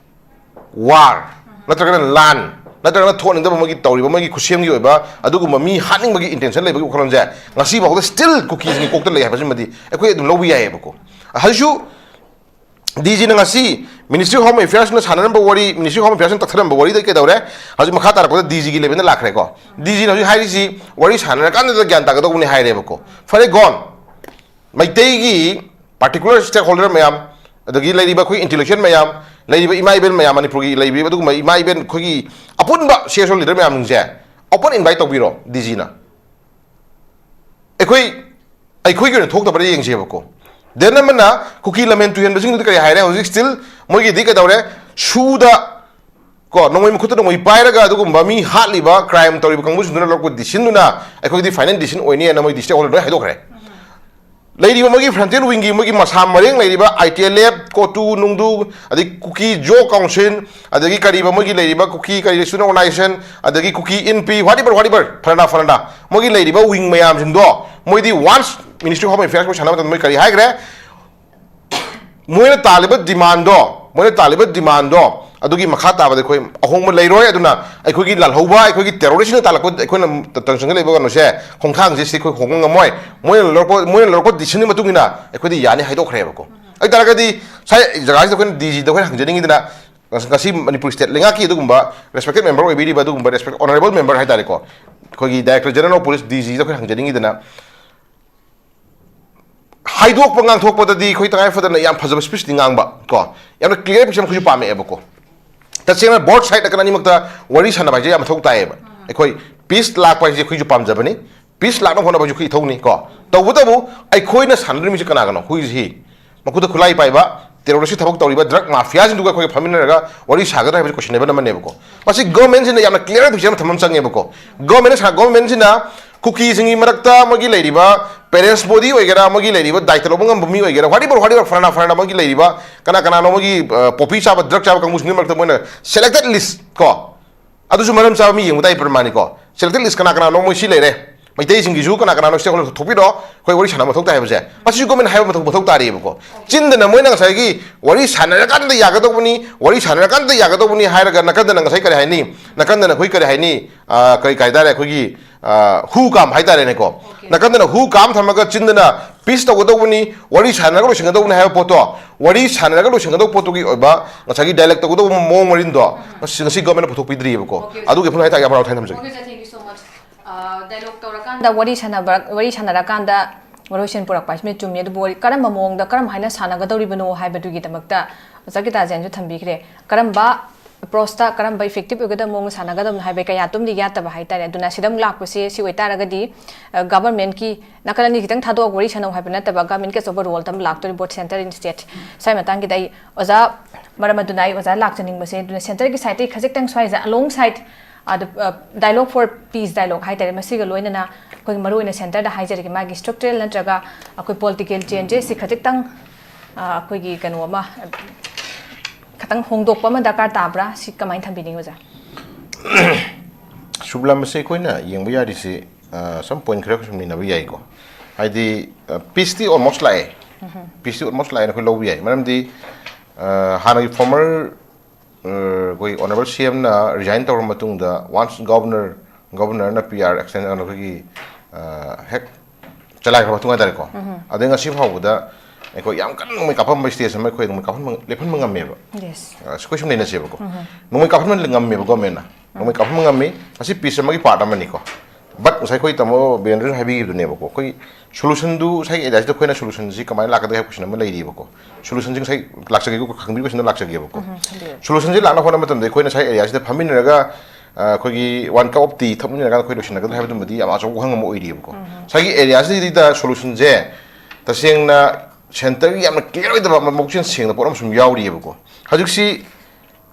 war ꯅꯠꯇ꯭ꯔꯒꯅ ꯂꯥꯟ ꯅꯠꯇ꯭ꯔꯒꯅ ꯊꯣꯛꯍꯟꯅꯤꯡꯗꯕ ꯃꯣꯏꯒꯤ ꯇꯧꯔꯤꯕ ꯃꯣꯏꯒꯤ ꯈꯨꯠꯁꯦꯝꯒꯤ ꯑꯣꯏꯕ ꯑꯗꯨꯒꯨꯝꯕ ꯃꯤ ꯍꯥꯠꯅꯤꯡꯕꯒꯤ intention ꯂꯩꯕꯒꯤ ꯋꯥꯈꯜꯂꯣꯟꯁꯦ ꯉꯁꯤ ꯐꯥꯎꯗ still ꯀꯨꯀꯤꯁꯤꯡꯒꯤ ꯀꯣꯛꯇ ꯂꯩ ꯍꯥꯏꯕꯁꯤꯃꯗꯤ ꯑꯩꯈꯣꯏ ꯑꯗꯨꯝ ꯂꯧꯕ ꯌꯥꯏꯌꯦꯕꯀꯣ꯫ ꯍꯧꯖꯤꯛꯁꯨ D G ꯅ ꯉꯁꯤ Ministry of Home Affairs ꯅ ꯁꯥꯟꯅꯔꯝꯕ ꯋꯥꯔꯤ, Ministry of Home Affairs ꯅ ꯇꯛꯊꯔꯝꯕ ꯋꯥꯔꯤꯗ ꯀꯩꯗꯧꯔꯦ? ꯍꯧꯖꯤꯛ ꯃꯈꯥ ꯇꯥꯔꯛꯄꯗ D G ꯒꯤ level ꯗ ꯂꯥꯛꯈ꯭ꯔꯦꯀꯣ꯫ D G ꯅ ꯍꯧꯖꯤꯛ ꯍꯥꯏꯔꯤꯁꯤ ꯋꯥꯔꯤ ꯁꯥꯟꯅꯔꯀꯥꯟꯗ ꯒ꯭ꯌꯥꯟ ꯇꯥꯒꯗꯧꯕꯅꯤ ꯍꯥꯏꯔꯦꯕꯀꯣ꯫ ꯐꯔꯦ, gone꯫ ꯃꯩꯇꯩꯒꯤ particular stakeholder ꯃꯌꯥꯝ, ꯑꯗꯒꯤ ꯂꯩꯔꯤꯕ ꯑꯩꯈꯣꯏ intellectual ꯃꯌꯥꯝ, ꯂꯩꯔꯤꯕ ꯏꯃꯥ ꯏꯕꯦꯟ ꯃꯌꯥꯝ, ꯃꯅꯤꯄꯨꯔꯒꯤ ꯂꯩꯔꯤꯕ ꯑꯗꯨꯒꯨꯝꯕ ꯏꯃꯥ ꯏꯕꯦꯟ ꯑꯩꯈꯣꯏꯒꯤ ꯑꯄꯨꯟꯕ C S O leader ꯃꯌꯥꯝꯁꯤꯡꯁꯦ open invite ꯇꯧꯕꯤꯔꯣ D G ꯅ꯫ ꯑꯩꯈꯣꯏ, ꯑꯩꯈꯣꯏꯒꯤ ꯑꯣꯏꯅ ꯊꯣꯛꯇꯕ꯭ꯔꯥ ꯌꯦꯡꯁꯦꯕꯀꯣ꯫ Then ꯑꯃꯅ ꯀꯨꯀꯤ ꯂꯝꯍꯦꯟ ꯇꯨꯍꯦꯟꯕꯁꯤꯡꯗꯨꯗꯤ ꯀꯔꯤ ꯍꯥꯏꯔꯦ? ꯍꯧꯖꯤꯛ still ꯃꯣꯏꯒꯤꯗꯤ ꯀꯩꯗꯧꯔꯦ? ꯁꯨꯗ ꯀꯣ, ꯅꯣꯡꯃꯩ ꯃꯈꯨꯠꯇ ꯅꯣꯡꯃꯩ ꯄꯥꯏꯔꯒ ꯑꯗꯨꯒꯨꯝꯕ ꯃꯤ ꯍꯥꯠꯂꯤꯕ, crime ꯇꯧꯔꯤꯕ ꯀꯥꯡꯕꯨꯁꯤꯡꯗꯨꯅ ꯂꯧꯔꯛꯄ decision ꯗꯨꯅ ꯑꯩꯈꯣꯏꯒꯤꯗꯤ final decision ꯑꯣꯏꯅꯤꯅ ꯃꯣꯏ stakeholder ꯂꯣꯏ ꯍꯥꯏꯗꯣꯛꯈ꯭ꯔꯦ꯫ ꯂꯩꯔꯤꯕ ꯃꯣꯏꯒꯤ frontier wing ꯒꯤ ꯃꯣꯏꯒꯤ ꯃꯁꯥ ꯃꯔꯦꯡ ꯂꯩꯔꯤꯕ I T L F, ꯀꯣꯇꯨ ꯅꯨꯡꯗꯨ, ꯑꯗꯒꯤ ꯀꯨꯀꯤ ꯖꯣ ꯀꯥꯎꯟꯁꯤꯜ, ꯑꯗꯒꯤ ꯀꯔꯤꯕ ꯃꯣꯏꯒꯤ ꯂꯩꯔꯤꯕ ꯀꯨꯀꯤ ꯀꯔꯤ student organization, ꯑꯗꯒꯤ ꯀꯨꯀꯤ ꯏꯟꯄꯤ, whatever, whatever, ꯐꯂꯥꯅꯥ ꯐꯂꯥꯅꯥ, ꯃꯣꯏꯒꯤ ꯂꯩꯔꯤꯕ wing ꯃꯌꯥꯝꯁꯤꯡꯗꯣ, ꯃꯣꯏꯗꯤ once Ministry of Home Affairs ꯈꯣꯏ ꯁꯥꯟꯅꯕ ꯃꯇꯝꯗ ꯃꯣꯏ ꯀꯔꯤ ꯍꯥꯏꯈ꯭ꯔꯦ? ꯃꯣꯏꯅ ꯇꯥꯜꯂꯤꯕ demand ꯗꯣ, ꯃꯣꯏꯅ ꯇꯥꯜꯂꯤꯕ ꯗꯤꯃꯥꯟꯗꯣ ꯑꯗꯨꯒꯤ ꯃꯈꯥ ꯇꯥꯕꯗ ꯑꯩꯈꯣꯏ ꯑꯍꯣꯡꯕ ꯂꯩꯔꯣꯏ꯫ ꯑꯗꯨꯅ ꯑꯩꯈꯣꯏꯒꯤ ꯂꯥꯜꯍꯧꯕ, ꯑꯩꯈꯣꯏꯒꯤ ꯇꯦꯔꯣꯔꯤꯁꯅ ꯇꯥꯜꯂꯛꯄ, ꯑꯩꯈꯣꯏꯅ ꯇꯟꯁꯟꯒ ꯂꯩꯕ ꯀꯩꯅꯣꯁꯦ, ꯈꯣꯡꯊꯥꯡꯁꯦ ꯁꯤ ꯑꯩꯈꯣꯏ ꯍꯣꯡꯕ ꯉꯝꯃꯣꯏ꯫ ꯃꯣꯏꯅ ꯂꯧꯔꯛꯄ, ꯃꯣꯏꯅ ꯂꯧꯔꯛꯄ ꯗꯤꯁꯤꯖꯟꯒꯤ ꯃꯇꯨꯡ ꯏꯟꯅ ꯑꯩꯈꯣꯏꯗꯤ ꯌꯥꯅꯤ ꯍꯥꯏꯗꯣꯛꯈ꯭ꯔꯦꯕꯀꯣ꯫ ꯑꯗꯨ ꯇꯥꯔꯒꯗꯤ ꯁꯥꯏ ꯖꯒꯥꯁꯤꯗ ꯑꯩꯈꯣꯏꯅ ꯗꯤ ꯖꯤꯗ ꯑꯩꯈꯣꯏꯅ ꯍꯪꯖꯅꯤꯡꯉꯤꯗꯅ, ꯉꯁꯤ ꯃꯅꯤꯄꯨꯔ ꯁ꯭ꯇꯦꯠ ꯂꯩꯉꯥꯛꯀꯤ ꯑꯗꯨꯒꯨꯝꯕ ꯔꯦꯁꯄꯦꯛꯇꯦꯠ ꯃꯦꯝꯕꯔ ꯑꯣꯏꯕꯤꯔꯤꯕ ꯑꯗꯨꯒꯨꯝꯕ ꯔꯦꯁꯄꯦꯛ ꯑꯣꯅꯔꯦꯕꯜ ꯃꯦꯝꯕꯔ ꯍꯥꯏꯇꯥꯔꯦꯀꯣ, ꯑꯩꯈꯣꯏꯒꯤ ꯗꯥꯏꯔꯦꯛꯇꯔ ꯖꯦꯅꯔꯦꯜ ꯑꯣꯐ ꯄꯨꯂꯤꯁ, ꯗꯤ ꯖꯤꯗ ꯑꯩꯈꯣꯏꯅ ꯍꯪꯖꯅꯤꯡꯉꯤꯗꯅ, ꯍꯥꯏꯗꯣꯛꯄ ꯉꯥꯡꯊꯣꯛꯄꯗꯗꯤ ꯑꯩꯈꯣꯏ ꯇꯉꯥꯏ ꯐꯗꯅ ꯌꯥꯝ ꯐꯖꯕ ꯁ꯭ꯄꯤꯆꯇꯤ ꯉꯥꯡꯕ ꯀꯣ, ꯌꯥꯝꯅ ꯀ꯭ꯂꯤꯌꯥꯔ ꯄꯤꯛꯆꯔ ꯑꯃ ꯑꯩꯈꯣꯏꯁꯨ ꯄꯥꯝꯃꯛꯑꯦꯕꯀꯣ꯫ ꯇꯁꯦꯡꯅ ꯕꯣꯠ ꯁꯥꯏꯠ ꯅꯥꯀꯟ ꯑꯅꯤꯃꯛꯇ ꯋꯥꯔꯤ ꯁꯥꯟꯅꯕ ꯍꯥꯏꯁꯦ ꯌꯥꯝ ꯃꯊꯧ ꯇꯥꯏꯌꯦꯕ꯫ ꯑꯩꯈꯣꯏ ꯄꯤꯁ ꯂꯥꯛꯄ ꯍꯥꯏꯁꯦ ꯑꯩꯈꯣꯏꯁꯨ ꯄꯥꯝꯖꯕꯅꯤ, ꯄꯤꯁ ꯂꯥꯛꯅꯕ ꯍꯣꯠꯅꯕ ꯍꯥꯏꯁꯦ ꯑꯩꯈꯣꯏ ꯏꯊꯧꯅꯤ ꯀꯣ꯫ ꯇꯧꯕꯇꯕꯨ ꯑꯩꯈꯣꯏꯅ ꯁꯥꯟꯅꯗꯣꯔꯤꯕꯁꯤ ꯀꯅꯥꯒꯅꯣ? ꯍꯨꯏꯁꯤ ꯃꯈꯨꯠꯇ ꯈꯨꯠꯂꯥꯏ ꯄꯥꯏꯕ, ꯇꯦꯔꯣꯔꯤꯁꯀꯤ ꯊꯕꯛ ꯇꯧꯔꯤꯕ ꯗ꯭ꯔꯒ ꯃꯥꯐꯤꯌꯥꯁꯤꯡꯗꯨꯒ ꯑꯩꯈꯣꯏꯒ ꯐꯝꯃꯤꯟꯅꯔꯒ ꯋꯥꯔꯤ ꯁꯥꯒꯗ꯭ꯔꯥ ꯍꯥꯏꯕꯁꯤ ꯀꯣꯏꯁꯟꯅꯦꯕꯜ ꯑꯃꯅꯦꯕꯀꯣ꯫ ꯃꯁꯤ ꯒꯚꯔꯟꯃꯦꯟꯠꯁꯤꯅ ꯌꯥꯝꯅ ꯀ꯭ꯂꯤꯌꯥꯔ ꯄꯤꯛꯆꯔ ꯑꯃ ꯊꯝꯕ ꯑꯃ ꯆꯪꯉꯦꯕꯀꯣ꯫ ꯒꯚꯔꯟꯃꯦꯟꯠꯅ ꯁꯥ-, ꯒꯚꯔꯟꯃꯦꯟꯠꯁꯤꯅ ꯀꯨꯀꯤꯁꯤꯡꯒꯤ ꯃꯔꯛꯇ ꯃꯣꯏꯒꯤ ꯂꯩꯔꯤꯕ ꯄꯦꯔꯦꯟꯠꯁ ꯕꯣꯗꯤ ꯑꯣꯏꯒꯦꯔꯥ, ꯃꯣꯏꯒꯤ ꯂꯩꯔꯤꯕ ꯗꯥꯏꯇ ꯂꯧꯕ ꯉꯝꯕ ꯃꯤ ꯑꯣꯏꯒꯦꯔꯥ, whatever, whatever, ꯐꯔꯅ ꯐꯔꯅ ꯃꯣꯏꯒꯤ ꯂꯩꯔꯤꯕ ꯀꯅꯥ ꯀꯅꯥꯅꯣ, ꯃꯣꯏꯒꯤ, ꯑ, ꯄꯣꯄꯤ ꯆꯥꯕ, ꯗ꯭ꯔꯒ ꯆꯥꯕ ꯀꯥꯡꯕꯨꯁꯤꯡꯒꯤ ꯃꯔꯛꯇ ꯃꯣꯏꯅ ꯁꯦꯂꯦꯛꯇꯦꯠ ꯂꯤꯁ ꯀꯣ, ꯑꯗꯨꯁꯨ ꯃꯔꯝ ꯆꯥꯕ ꯃꯤ ꯌꯦꯡꯕ ꯇꯥꯏ ꯄ꯭ꯔꯃꯥꯅꯤꯀꯣ꯫ ꯁꯦꯂꯦꯛꯇꯦꯠ ꯂꯤꯁ ꯀꯅꯥ ꯀꯅꯥꯅꯣ ꯃꯣꯏ ꯁꯤ ꯂꯩꯔꯦ, ꯃꯩꯇꯩꯁꯤꯡꯒꯤꯁꯨ ꯀꯅꯥ ꯀꯅꯥꯅꯣ ꯁꯤ ꯑꯩꯈꯣꯏꯅ ꯊꯣꯛꯄꯤꯔꯣ, ꯑꯩꯈꯣꯏ ꯋꯥꯔꯤ ꯁꯥꯟꯅꯕ ꯃꯊꯧ ꯇꯥꯏ ꯍꯥꯏꯕꯁꯦ, ꯃꯁꯤꯁꯨ ꯒꯣꯔꯃꯦꯟ ꯍꯥꯏꯕ ꯃꯊꯧ, ꯃꯊꯧ ꯇꯥꯔꯤꯕꯀꯣ꯫ ꯆꯤꯟꯗꯅ ꯃꯣꯏꯅ ꯉꯁꯥꯏꯒꯤ ꯋꯥꯔꯤ ꯁꯥꯟꯅꯔꯀꯥꯟꯗ ꯌꯥꯒꯗꯧꯕꯅꯤ, ꯋꯥꯔꯤ ꯁꯥꯟꯅꯔꯀꯥꯟꯗ ꯌꯥꯒꯗꯧꯕꯅꯤ ꯍꯥꯏꯔꯒ ꯅꯥꯀꯟꯗꯅ ꯉꯁꯥꯏ ꯀꯔꯤ ꯍꯥꯏꯅꯤ, ꯅꯥꯀꯟꯗꯅ ꯑꯩꯈꯣꯏ ꯀꯔꯤ ꯍꯥꯏꯅꯤ, ꯑꯥ, ꯀꯔꯤ ꯀꯩ ꯍꯥꯏꯇꯥꯔꯦ, ꯑꯩꯈꯣꯏꯒꯤ, ꯑꯥ, ꯍꯨ ꯀꯥꯝ ꯍꯥꯏꯇꯥꯔꯦꯅꯦꯀꯣ꯫ ꯅꯥꯀꯟꯗꯅ ꯍꯨ ꯀꯥꯝ ꯊꯝꯃꯒ ꯆꯤꯟꯗꯅ ꯄꯤꯁ ꯇꯧꯒꯗꯧꯕꯅꯤ, ꯋꯥꯔꯤ ꯁꯥꯟꯅꯔꯒ ꯂꯣꯏꯁꯤꯟꯒꯗꯧꯕꯅꯤ ꯍꯥꯏꯕ ꯄꯣꯠꯇꯣ, ꯋꯥꯔꯤ ꯁꯥꯟꯅꯔꯒ ꯂꯣꯏꯁꯤꯟꯒꯗꯧꯕ ꯄꯣꯠꯇꯨꯒꯤ ꯑꯣꯏꯕ ꯉꯁꯥꯏꯒꯤ ꯗꯥꯏꯂꯣꯛ ꯇꯧꯒꯗꯧꯕ ꯃꯑꯣꯡ ꯃꯔꯤꯟꯗꯣ ꯉꯁꯤ, ꯉꯁꯤ ꯒꯣꯔꯃꯦꯟꯅ ꯄꯨꯊꯣꯛꯄꯤꯗ꯭ꯔꯤꯑꯕꯀꯣ꯫ ꯑꯣꯀꯦ, ꯑꯣꯖꯥ꯫ ꯑꯗꯨꯒꯤ ꯋꯥꯐꯝ ꯍꯥꯏꯇꯥꯔꯦ, ꯌꯥꯝ ꯍꯔꯥꯎ ꯊꯥꯏꯅ ꯊꯝꯖꯒꯦ꯫ ꯑꯣꯀꯦ, ꯑꯣꯖꯥ, thank you so much꯫ ꯑ, ꯗꯥꯏꯂꯣꯛ ꯇꯧꯔꯀꯥꯟꯗ, ꯋꯥꯔꯤ ꯁꯥꯟꯅꯕ, ꯋꯥꯔꯤ ꯁꯥꯟꯅꯔꯀꯥꯟꯗ ꯋꯥꯔꯣꯏꯁꯤꯟ ꯄꯨꯔꯛꯄ ꯍꯥꯏꯁꯤꯃ ꯆꯨꯝꯃꯤ, ꯑꯗꯨꯕꯨ ꯋꯥꯔꯤ ꯀꯔꯝꯕ ꯃꯑꯣꯡꯗ, ꯀꯔꯝ ꯍꯥꯏꯅ ꯁꯥꯟꯅꯒꯗꯧꯔꯤꯕꯅꯣ ꯍꯥꯏꯕꯗꯨꯒꯤꯗꯃꯛꯇ ꯑꯣꯖꯥ ꯒꯤꯇꯥꯖꯦꯟꯁꯨ ꯊꯝꯕꯤꯈ꯭ꯔꯦ꯫ ꯀꯔꯝꯕ ꯑꯦꯄ꯭ꯔꯣꯆꯇ, ꯀꯔꯝꯕ ꯏꯐꯦꯛꯇꯤꯞ ꯑꯣꯏꯒꯗꯕ ꯃꯑꯣꯡꯗ ꯁꯥꯟꯅꯒꯗꯕꯅꯣ ꯍꯥꯏꯕ ꯀꯌꯥ ꯇꯨꯝꯗꯤ ꯌꯥꯠꯇꯕ ꯍꯥꯏꯇꯥꯔꯦ꯫ ꯑꯗꯨꯅ ꯁꯤꯗ ꯑꯃꯨꯛ ꯂꯥꯛꯄꯁꯦ ꯁꯤ ꯑꯣꯏꯇꯥꯔꯒꯗꯤ, ꯑ, ꯒꯚꯔꯟꯃꯦꯟꯠꯀꯤ ꯅꯥꯀꯜ ꯑꯅꯤ ꯈꯤꯇꯪ ꯊꯥꯗꯣꯛꯑꯒ ꯋꯥꯔꯤ ꯁꯥꯟꯅꯧ ꯍꯥꯏꯕ ꯅꯠꯇꯕ, ꯒꯚꯔꯟꯃꯦꯟꯠꯀꯤ ꯑꯆꯧꯕ ꯔꯣꯜ ꯑꯃ ꯂꯥꯛꯇꯣꯔꯤ, both centre and state꯫ ꯁ꯭ꯋꯥꯏ ꯃꯇꯥꯡꯒꯤꯗ ꯑꯩ ꯑꯣꯖꯥ, ꯃꯔꯝ ꯑꯗꯨꯅ ꯑꯩ ꯑꯣꯖꯥ ꯂꯥꯛꯆꯅꯤꯡꯕꯁꯦ, ꯑꯗꯨꯅ ꯁꯦꯟꯇꯔꯒꯤ ꯁꯥꯏꯠꯇꯒꯤ ꯈꯖꯤꯛꯇꯪ ꯁ꯭ꯋꯥꯏꯁꯦ, along side, ꯑꯗꯨ, ꯑ, dialogue for peace dialogue ꯍꯥꯏꯇꯥꯔꯦ, ꯃꯁꯤꯒ ꯂꯣꯏꯅꯅ ꯑꯩꯈꯣꯏꯒꯤ ꯃꯔꯨꯑꯣꯏꯅ ꯁꯦꯟꯇꯔꯗ ꯍꯥꯏꯖꯔꯒꯦ, ꯃꯥꯒꯤ structural ꯅꯠꯇ꯭ꯔꯒ ꯑꯩꯈꯣꯏ political changes ꯁꯤ ꯈꯖꯤꯛꯇꯪ, ꯑ, ꯑꯩꯈꯣꯏꯒꯤ ꯀꯩꯅꯣ ꯑꯃ, ꯈꯤꯇꯪ ꯍꯣꯡꯗꯣꯛꯄ ꯑꯃ ꯗꯔꯀꯥꯔ ꯇꯥꯕ꯭ꯔꯥ? ꯁꯤ ꯀꯃꯥꯏꯅ ꯊꯝꯕꯤꯅꯤꯡꯉꯤ ꯑꯣꯖꯥ? ꯁꯨꯕꯂꯥ, ꯃꯁꯤ ꯑꯩꯈꯣꯏꯅ ꯌꯦꯡꯕ ꯌꯥꯔꯤꯁꯤ, ꯑ, some point ꯈꯔ ꯁꯨꯝ ꯅꯩꯅꯕ ꯌꯥꯏꯀꯣ꯫ ꯍꯥꯏꯗꯤ, ꯑ, ꯄꯤꯁꯇꯤ almost ꯂꯥꯛꯑꯦ꯫ ꯄꯤꯁꯇꯤ almost ꯂꯥꯛꯑꯦꯅ ꯑꯩꯈꯣꯏ ꯂꯧꯕ ꯌꯥꯏ꯫ ꯃꯔꯝꯗꯤ, ꯑ, ꯍꯥꯟꯅꯒꯤ former, ꯑ, ꯑꯩꯈꯣꯏ honourable C M ꯅ resign ꯇꯧꯔ ꯃꯇꯨꯡꯗ, once governor, governor ꯅ P R extend, ꯑꯩꯈꯣꯏꯒꯤ, ꯑ, ꯍꯦꯛ ꯆꯂꯥꯏꯈ꯭ꯔ ꯃꯇꯨꯡ ꯍꯥꯏꯇꯥꯔꯦꯀꯣ, ꯑꯗꯩ ꯉꯁꯤ ꯐꯥꯎꯕꯗ ꯑꯩꯈꯣꯏ ꯌꯥꯝ ꯀꯟꯅ ꯅꯣꯡꯃꯩ ꯀꯥꯞꯐꯝꯕ stage ꯑꯃ ꯑꯩꯈꯣꯏ ꯅꯣꯡꯃꯩ ꯀꯥꯞꯍꯟꯕ, ꯂꯦꯞꯍꯟꯕ ꯉꯝꯃꯦꯕ꯫ Yes. ꯑ, ꯑꯩꯈꯣꯏ ꯁꯨꯝ ꯅꯩꯅꯁꯦꯕꯀꯣ꯫ ꯅꯣꯡꯃꯩ ꯀꯥꯞꯍꯟꯕ ꯉꯝꯃꯦꯕ government ꯅ꯫ ꯅꯣꯡꯃꯩ ꯀꯥꯞꯍꯟꯕ ꯉꯝꯃꯤ꯫ ꯃꯁꯤ peace ꯑꯃꯒꯤ part ꯑꯃꯅꯤꯀꯣ꯫ But ꯉꯁꯥꯏ ꯑꯩꯈꯣꯏ ꯇꯥꯃꯣ ꯕꯤꯔꯦꯟꯗ꯭ꯔꯅ ꯍꯥꯏꯕꯤꯈꯤꯕꯗꯨꯅꯦꯕꯀꯣ, ꯑꯩꯈꯣꯏ solution ꯗꯨ ꯉꯁꯥꯏꯒꯤ area ꯁꯤꯗ ꯑꯩꯈꯣꯏꯅ solution ꯁꯤ ꯀꯃꯥꯏꯅ ꯂꯥꯛꯀꯗꯒꯦ ꯍꯥꯏꯕ question ꯑꯃ ꯂꯩꯔꯤꯕꯀꯣ꯫ Solution ꯁꯤ ꯉꯁꯥꯏ ꯂꯥꯛꯆꯒꯦꯀꯣ, ꯈꯪꯕꯤꯕ question ꯗ ꯂꯥꯛꯆꯒꯦꯕꯀꯣ꯫ ꯎꯝ, ꯈꯪꯕꯤꯌꯨ꯫ Solution ꯁꯤ ꯂꯥꯛꯅꯕ ꯍꯣꯠꯅꯕ ꯃꯇꯝꯗ ꯑꯩꯈꯣꯏꯅ ꯉꯁꯥꯏ area ꯁꯤꯗ ꯐꯝꯃꯤꯟꯅꯔꯒ, ꯑ, ꯑꯩꯈꯣꯏꯒꯤ one cup of tea ꯊꯛꯃꯤꯟꯅꯔꯀꯥꯟꯗ ꯑꯩꯈꯣꯏ ꯂꯣꯏꯁꯤꯟꯅꯒꯗ꯭ꯔꯥ ꯍꯥꯏꯕꯗꯨꯃꯗꯤ ꯌꯥꯝ ꯑꯆꯧꯕ ꯋꯥꯍꯪ ꯑꯃ ꯑꯣꯏꯔꯤꯕꯀꯣ꯫ ꯉꯁꯥꯏꯒꯤ area ꯁꯤꯗ solution ꯁꯦ ꯇꯁꯦꯡꯅ centre ꯒꯤ ꯌꯥꯝꯅ clear ꯑꯣꯏꯗꯕ, ꯃꯕꯨꯛꯆꯦꯜ ꯁꯦꯡꯗꯕ ꯄꯣꯠ ꯑꯃ ꯁꯨꯝ ꯌꯥꯎꯔꯤꯑꯕꯀꯣ꯫ ꯍꯧꯖꯤꯛꯁꯤ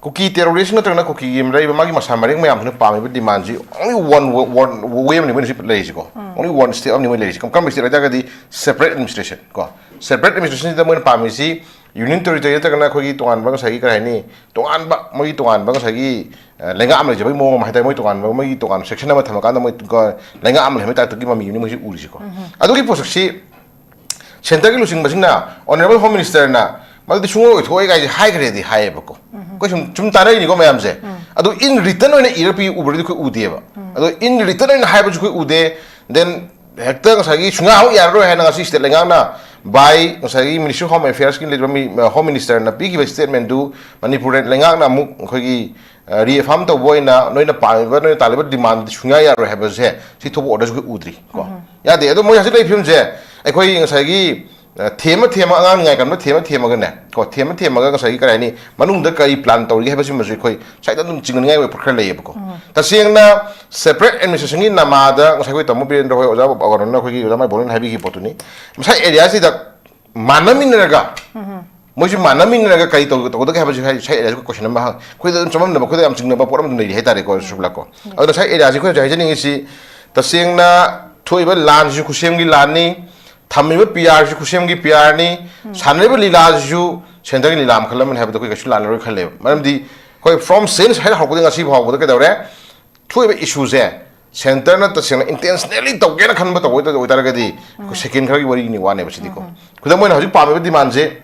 ꯀꯨꯀꯤ terrorist ꯅꯠꯇ꯭ꯔꯒꯅ ꯀꯨꯀꯤꯒꯤ ꯂꯩꯔꯤꯕ ꯃꯥꯒꯤ ꯃꯁꯥ ꯃꯔꯦꯡ ꯃꯌꯥꯝꯁꯤꯅ ꯄꯥꯝꯃꯤꯕ demand ꯁꯤ only one, one way ꯑꯃꯅꯤ ꯃꯣꯏꯅ ꯁꯤ ꯂꯩꯔꯤꯁꯤꯀꯣ꯫ Only one step ꯑꯃꯅꯤ ꯃꯣꯏ ꯂꯩꯔꯤꯁꯤ꯫ ꯀꯔꯝꯕ step ꯍꯥꯏꯇꯥꯔꯒꯗꯤ separate administration ꯀꯣ꯫ Separate administration ꯁꯤꯗ ꯃꯣꯏꯅ ꯄꯥꯝꯃꯤꯁꯤ union territory ꯅꯠꯇ꯭ꯔꯒꯅ ꯑꯩꯈꯣꯏꯒꯤ ꯇꯣꯉꯥꯟꯕ ꯉꯁꯥꯏꯒꯤ ꯀꯔꯤ ꯍꯥꯏꯅꯤ, ꯇꯣꯉꯥꯟꯕ ꯃꯣꯏꯒꯤ ꯇꯣꯉꯥꯟꯕ ꯉꯁꯥꯏꯒꯤ, ꯑ, ꯂꯩꯉꯥꯛ ꯑꯃ ꯂꯩꯖꯕꯒꯤ ꯃꯑꯣꯡ ꯑꯃ ꯍꯥꯏꯇꯥꯔꯦ, ꯃꯣꯏ ꯇꯣꯉꯥꯟꯕ ꯃꯣꯏꯒꯤ ꯇꯣꯉꯥꯟꯕ section ꯑꯃ ꯊꯝꯃꯀꯥꯟꯗ ꯃꯣꯏ ꯀ-, ꯂꯩꯉꯥꯛ ꯑꯃ ꯂꯩ ꯍꯥꯏꯕ type ꯀꯤ ꯃꯃꯤꯅꯤ ꯃꯣꯏꯁꯤ ꯎꯔꯤꯁꯤꯀꯣ꯫ ꯑꯗꯨꯒꯤ ꯄꯣꯠꯁꯛꯁꯤ centre ꯒꯤ ꯂꯨꯆꯤꯡꯕꯁꯤꯡꯅ, honourable Home Minister ꯅ ꯃꯗꯨꯗꯤ ꯁꯨꯡꯑꯣꯏ ꯑꯣꯏꯊꯣꯛꯑꯣꯏ ꯀꯥꯏꯁꯦ ꯍꯥꯏꯈ꯭ꯔꯦꯗꯤ ꯍꯥꯏꯌꯦꯕꯀꯣ꯫ ꯑꯩꯈꯣꯏ ꯁꯨꯝ, ꯁꯨꯝ ꯇꯥꯟꯅꯔꯤꯅꯤꯀꯣ ꯃꯌꯥꯝꯁꯦ꯫ ꯑꯗꯨ in written ꯑꯣꯏꯅ ꯏꯔ ꯄꯤ ꯎꯕꯗꯤ ꯑꯩꯈꯣꯏ ꯎꯗꯦꯕ꯫ ꯑꯗꯣ in written ꯑꯣꯏꯅ ꯍꯥꯏꯕꯁꯨ ꯑꯩꯈꯣꯏ ꯎꯗꯦ꯫ Then ꯍꯦꯛꯇ ꯉꯁꯥꯏꯒꯤ ꯁꯨꯡꯌꯥ ꯍꯧ ꯌꯥꯔꯔꯣꯏ ꯍꯥꯏꯅ ꯉꯁꯤ state ꯂꯩꯉꯥꯛꯅ by ꯉꯁꯥꯏꯒꯤ Ministry of Home Affairs ꯀꯤ ꯂꯩꯔꯤꯕ ꯃꯤ, Home Minister ꯅ ꯄꯤꯈꯤꯕ statement ꯗꯨ ꯃꯅꯤꯄꯨꯔ ꯂꯩꯉꯥꯛꯅ ꯑꯃꯨꯛ ꯑꯩꯈꯣꯏꯒꯤ, ꯑ, reaffirm ꯇꯧꯕ ꯑꯣꯏꯅ ꯅꯣꯏꯅ ꯄꯥꯝꯃꯤꯕ, ꯅꯣꯏꯅ ꯇꯥꯜꯂꯤꯕ demand ꯗꯤ ꯁꯨꯡꯌꯥ ꯌꯥꯔꯣꯏ ꯍꯥꯏꯕꯁꯦ ꯁꯤ ꯊꯣꯛꯄ order ꯁꯨ ꯑꯩꯈꯣꯏ ꯎꯗ꯭ꯔꯤ ꯀꯣ꯫ ꯌꯥꯗꯦ꯫ ꯑꯗꯣ ꯃꯣꯏ ꯍꯧꯖꯤꯛ ꯂꯩꯔꯤꯕ ꯐꯤꯕꯝꯁꯦ ꯑꯩꯈꯣꯏ ꯉꯁꯥꯏꯒꯤ, ꯑ, ꯊꯦꯝꯃ ꯊꯦꯝꯃ, ꯑꯉꯥꯡ ꯅꯤꯡꯉꯥꯏ ꯀꯟꯕ ꯊꯦꯝꯃ ꯊꯦꯝꯃꯒꯅꯦ ꯀꯣ, ꯊꯦꯝꯃ ꯊꯦꯝꯃꯒ ꯉꯁꯥꯏꯒꯤ ꯀꯔꯤ ꯍꯥꯏꯅꯤ, ꯃꯅꯨꯡꯗ ꯀꯔꯤ plan ꯇꯧꯔꯤꯒꯦ ꯍꯥꯏꯕꯁꯤꯃꯁꯨ ꯑꯩꯈꯣꯏ ꯁꯥꯏꯗ ꯑꯗꯨꯝ ꯆꯤꯡꯅꯅꯤꯡꯉꯥꯏ ꯑꯣꯏꯕ ꯈꯔ ꯂꯩꯌꯦꯕꯀꯣ꯫ ꯇꯁꯦꯡꯅ separate administration ꯒꯤ ꯅꯃꯥꯗ ꯉꯁꯥꯏ ꯑꯩꯈꯣꯏ ꯇꯥꯃꯣ ꯕꯤꯔꯦꯟꯗ꯭ꯔ ꯍꯣꯏ, ꯑꯣꯖꯥ ꯀꯩꯅꯣꯅ, ꯑꯩꯈꯣꯏꯒꯤ ꯑꯣꯖꯥ ꯃꯥꯏꯕꯣꯜꯅ ꯍꯥꯏꯕꯤꯈꯤꯕ ꯄꯣꯠꯇꯨꯅꯤ꯫ ꯉꯁꯥꯏ area ꯁꯤꯗ ꯃꯥꯟꯅꯃꯤꯟꯅꯔꯒ, ꯃꯣꯏꯁꯨ ꯃꯥꯟꯅꯃꯤꯟꯅꯔꯒ ꯀꯔꯤ ꯇꯧ-, ꯇꯧꯒꯗꯒꯦ ꯍꯥꯏꯕꯁꯤ ꯉꯁꯥꯏ, ꯉꯁꯥꯏ area ꯁꯤ question ꯑꯃ ꯍꯪ-, ꯑꯩꯈꯣꯏꯗ ꯑꯗꯨꯝ ꯆꯃꯝꯅꯕ, ꯑꯩꯈꯣꯏꯗ ꯌꯥꯝ ꯆꯤꯡꯅꯕ ꯄꯣꯠ ꯑꯃ ꯑꯗꯨꯝ ꯂꯩꯔꯤ ꯍꯥꯏꯇꯥꯔꯦꯀꯣ, ꯁꯨꯕꯂꯥꯀꯣ꯫ ꯑꯗꯨꯅ ꯉꯁꯥꯏ area ꯁꯤ ꯑꯩꯈꯣꯏ ꯍꯧꯖꯤꯛ ꯍꯥꯏꯖꯅꯤꯡꯉꯤꯁꯤ, ꯇꯁꯦꯡꯅ ꯊꯣꯛꯏꯕ ꯂꯥꯟꯁꯤꯁꯨ ꯈꯨꯠꯁꯦꯝꯒꯤ ꯂꯥꯟꯅꯤ, ꯊꯝꯃꯤꯕ P R ꯁꯤ ꯈꯨꯠꯁꯦꯝꯒꯤ P R ꯅꯤ, ꯁꯥꯟꯅꯔꯤꯕ ꯂꯤꯂꯥꯁꯤꯁꯨ centre ꯒꯤ ꯂꯤꯂꯥ ꯃꯈꯜ ꯑꯃꯅꯤ ꯍꯥꯏꯕꯗꯣ ꯑꯩꯈꯣꯏ ꯀꯩꯁꯨ ꯂꯥꯟꯅꯔꯣꯏ ꯈꯜꯂꯦꯕ꯫ ꯃꯔꯝꯗꯤ ꯑꯩꯈꯣꯏ from since ꯍꯦꯛ ꯍꯧꯔꯛꯄꯗꯒꯤ ꯉꯁꯤ ꯐꯥꯎꯕꯗ ꯀꯩꯗꯧꯔꯦ? ꯊꯣꯛꯏꯕ issue ꯁꯦ centre ꯅ ꯇꯁꯦꯡꯅ intentionally ꯇꯧꯒꯦꯅ ꯈꯟꯕ ꯇꯧꯕ ꯑꯣꯏꯇꯥꯔꯒꯗꯤ ꯑꯩꯈꯣꯏ second ꯈꯔꯒꯤ ꯋꯥꯔꯤꯅꯤ, ꯋꯥꯅꯦꯕ ꯁꯤꯗꯤꯀꯣ꯫ ꯈꯨꯗꯝ ꯑꯣꯏꯅ ꯍꯧꯖꯤꯛ ꯄꯥꯝꯃꯤꯕ demand ꯁꯦ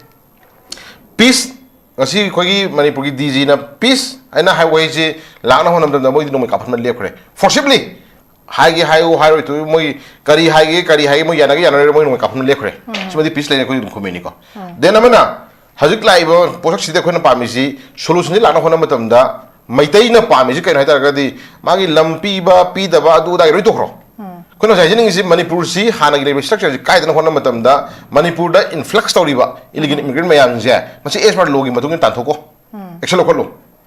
peace ꯉꯁꯤ ꯑꯩꯈꯣꯏꯒꯤ ꯃꯅꯤꯄꯨꯔꯒꯤ ꯗꯤ ꯖꯤꯅ ꯄꯤꯁ ꯍꯥꯏꯅ ꯍꯥꯏ ꯋꯥꯍꯩꯁꯦ ꯂꯥꯛꯅ ꯍꯣꯠꯅꯕꯗ ꯃꯣꯏꯗꯤ ꯅꯣꯡꯃꯩ ꯀꯥꯞꯍꯟꯕ ꯂꯦꯞꯈ꯭ꯔꯦ꯫ ꯐꯣꯔꯁꯤꯞꯂꯤ ꯍꯥꯏꯒꯦ ꯍꯥꯏꯌꯨ ꯍꯥꯏꯔꯣꯏ ꯇꯨ ꯃꯣꯏ ꯀꯔꯤ ꯍꯥꯏꯒꯦ ꯀꯔꯤ ꯍꯥꯏꯒꯦ ꯃꯣꯏ ꯌꯥꯅꯒꯦ ꯌꯥꯅꯔꯣꯏ ꯃꯣꯏ ꯅꯣꯡꯃꯩ ꯀꯥꯞꯍꯟꯕ ꯂꯦꯞꯈ꯭ꯔꯦ꯫ ꯁꯤꯃꯗꯤ ꯄꯤꯁ ꯂꯩꯅꯤ ꯑꯩꯈꯣꯏ ꯑꯗꯨꯝ ꯈꯨꯝꯃꯤꯅꯤꯀꯣ꯫ ꯗꯦꯟ ꯑꯃꯅ ꯍꯧꯖꯤꯛ ꯂꯥꯛꯏꯕ ꯄꯣꯠꯁꯛꯁꯤꯗ ꯑꯩꯈꯣꯏꯅ ꯄꯥꯝꯃꯤꯁꯤ ꯁꯣꯂꯨꯁꯟꯁꯤ ꯂꯥꯛꯅ ꯍꯣꯠꯅꯕ ꯃꯇꯝꯗ ꯃꯩꯇꯩꯅ ꯄꯥꯝꯃꯤꯁꯤ ꯀꯩꯅꯣ ꯍꯥꯏ ꯇꯥꯔꯒꯗꯤ ꯃꯥꯒꯤ ꯂꯝ ꯄꯤꯕ ꯄꯤꯗꯕ ꯑꯗꯨ ꯑꯗꯥꯒꯤ ꯂꯣꯏ ꯇꯣꯛꯈ꯭ꯔꯣ꯫ ꯑꯩꯈꯣꯏꯅ ꯉꯁꯥꯏ ꯍꯥꯏꯖꯅꯤꯡꯉꯤꯁꯤ ꯃꯅꯤꯄꯨꯔꯁꯤ ꯍꯥꯟꯅꯒꯤ ꯂꯩꯕ ꯏꯁꯇ꯭ꯔꯛꯆꯔꯁꯤ ꯀꯥꯏꯗꯅ ꯍꯣꯠꯅꯕ ꯃꯇꯝꯗ ꯃꯅꯤꯄꯨꯔꯗ ꯏꯟꯐ꯭ꯂꯛꯁ ꯇꯧꯔꯤꯕ ꯏꯂꯤꯒꯦꯜ ꯏꯃꯤꯒ꯭ꯔꯦꯟ ꯃꯌꯥꯝꯁꯦ ꯃꯁꯤ ꯑꯦꯁ ꯄꯔ ꯂꯣꯒꯤ ꯃꯇꯨꯡ ꯏꯟꯅ ꯇꯥꯟꯊꯣꯛꯀꯣ꯫ ꯑꯦꯛꯁꯟ ꯂꯧꯈꯠꯂꯨ꯫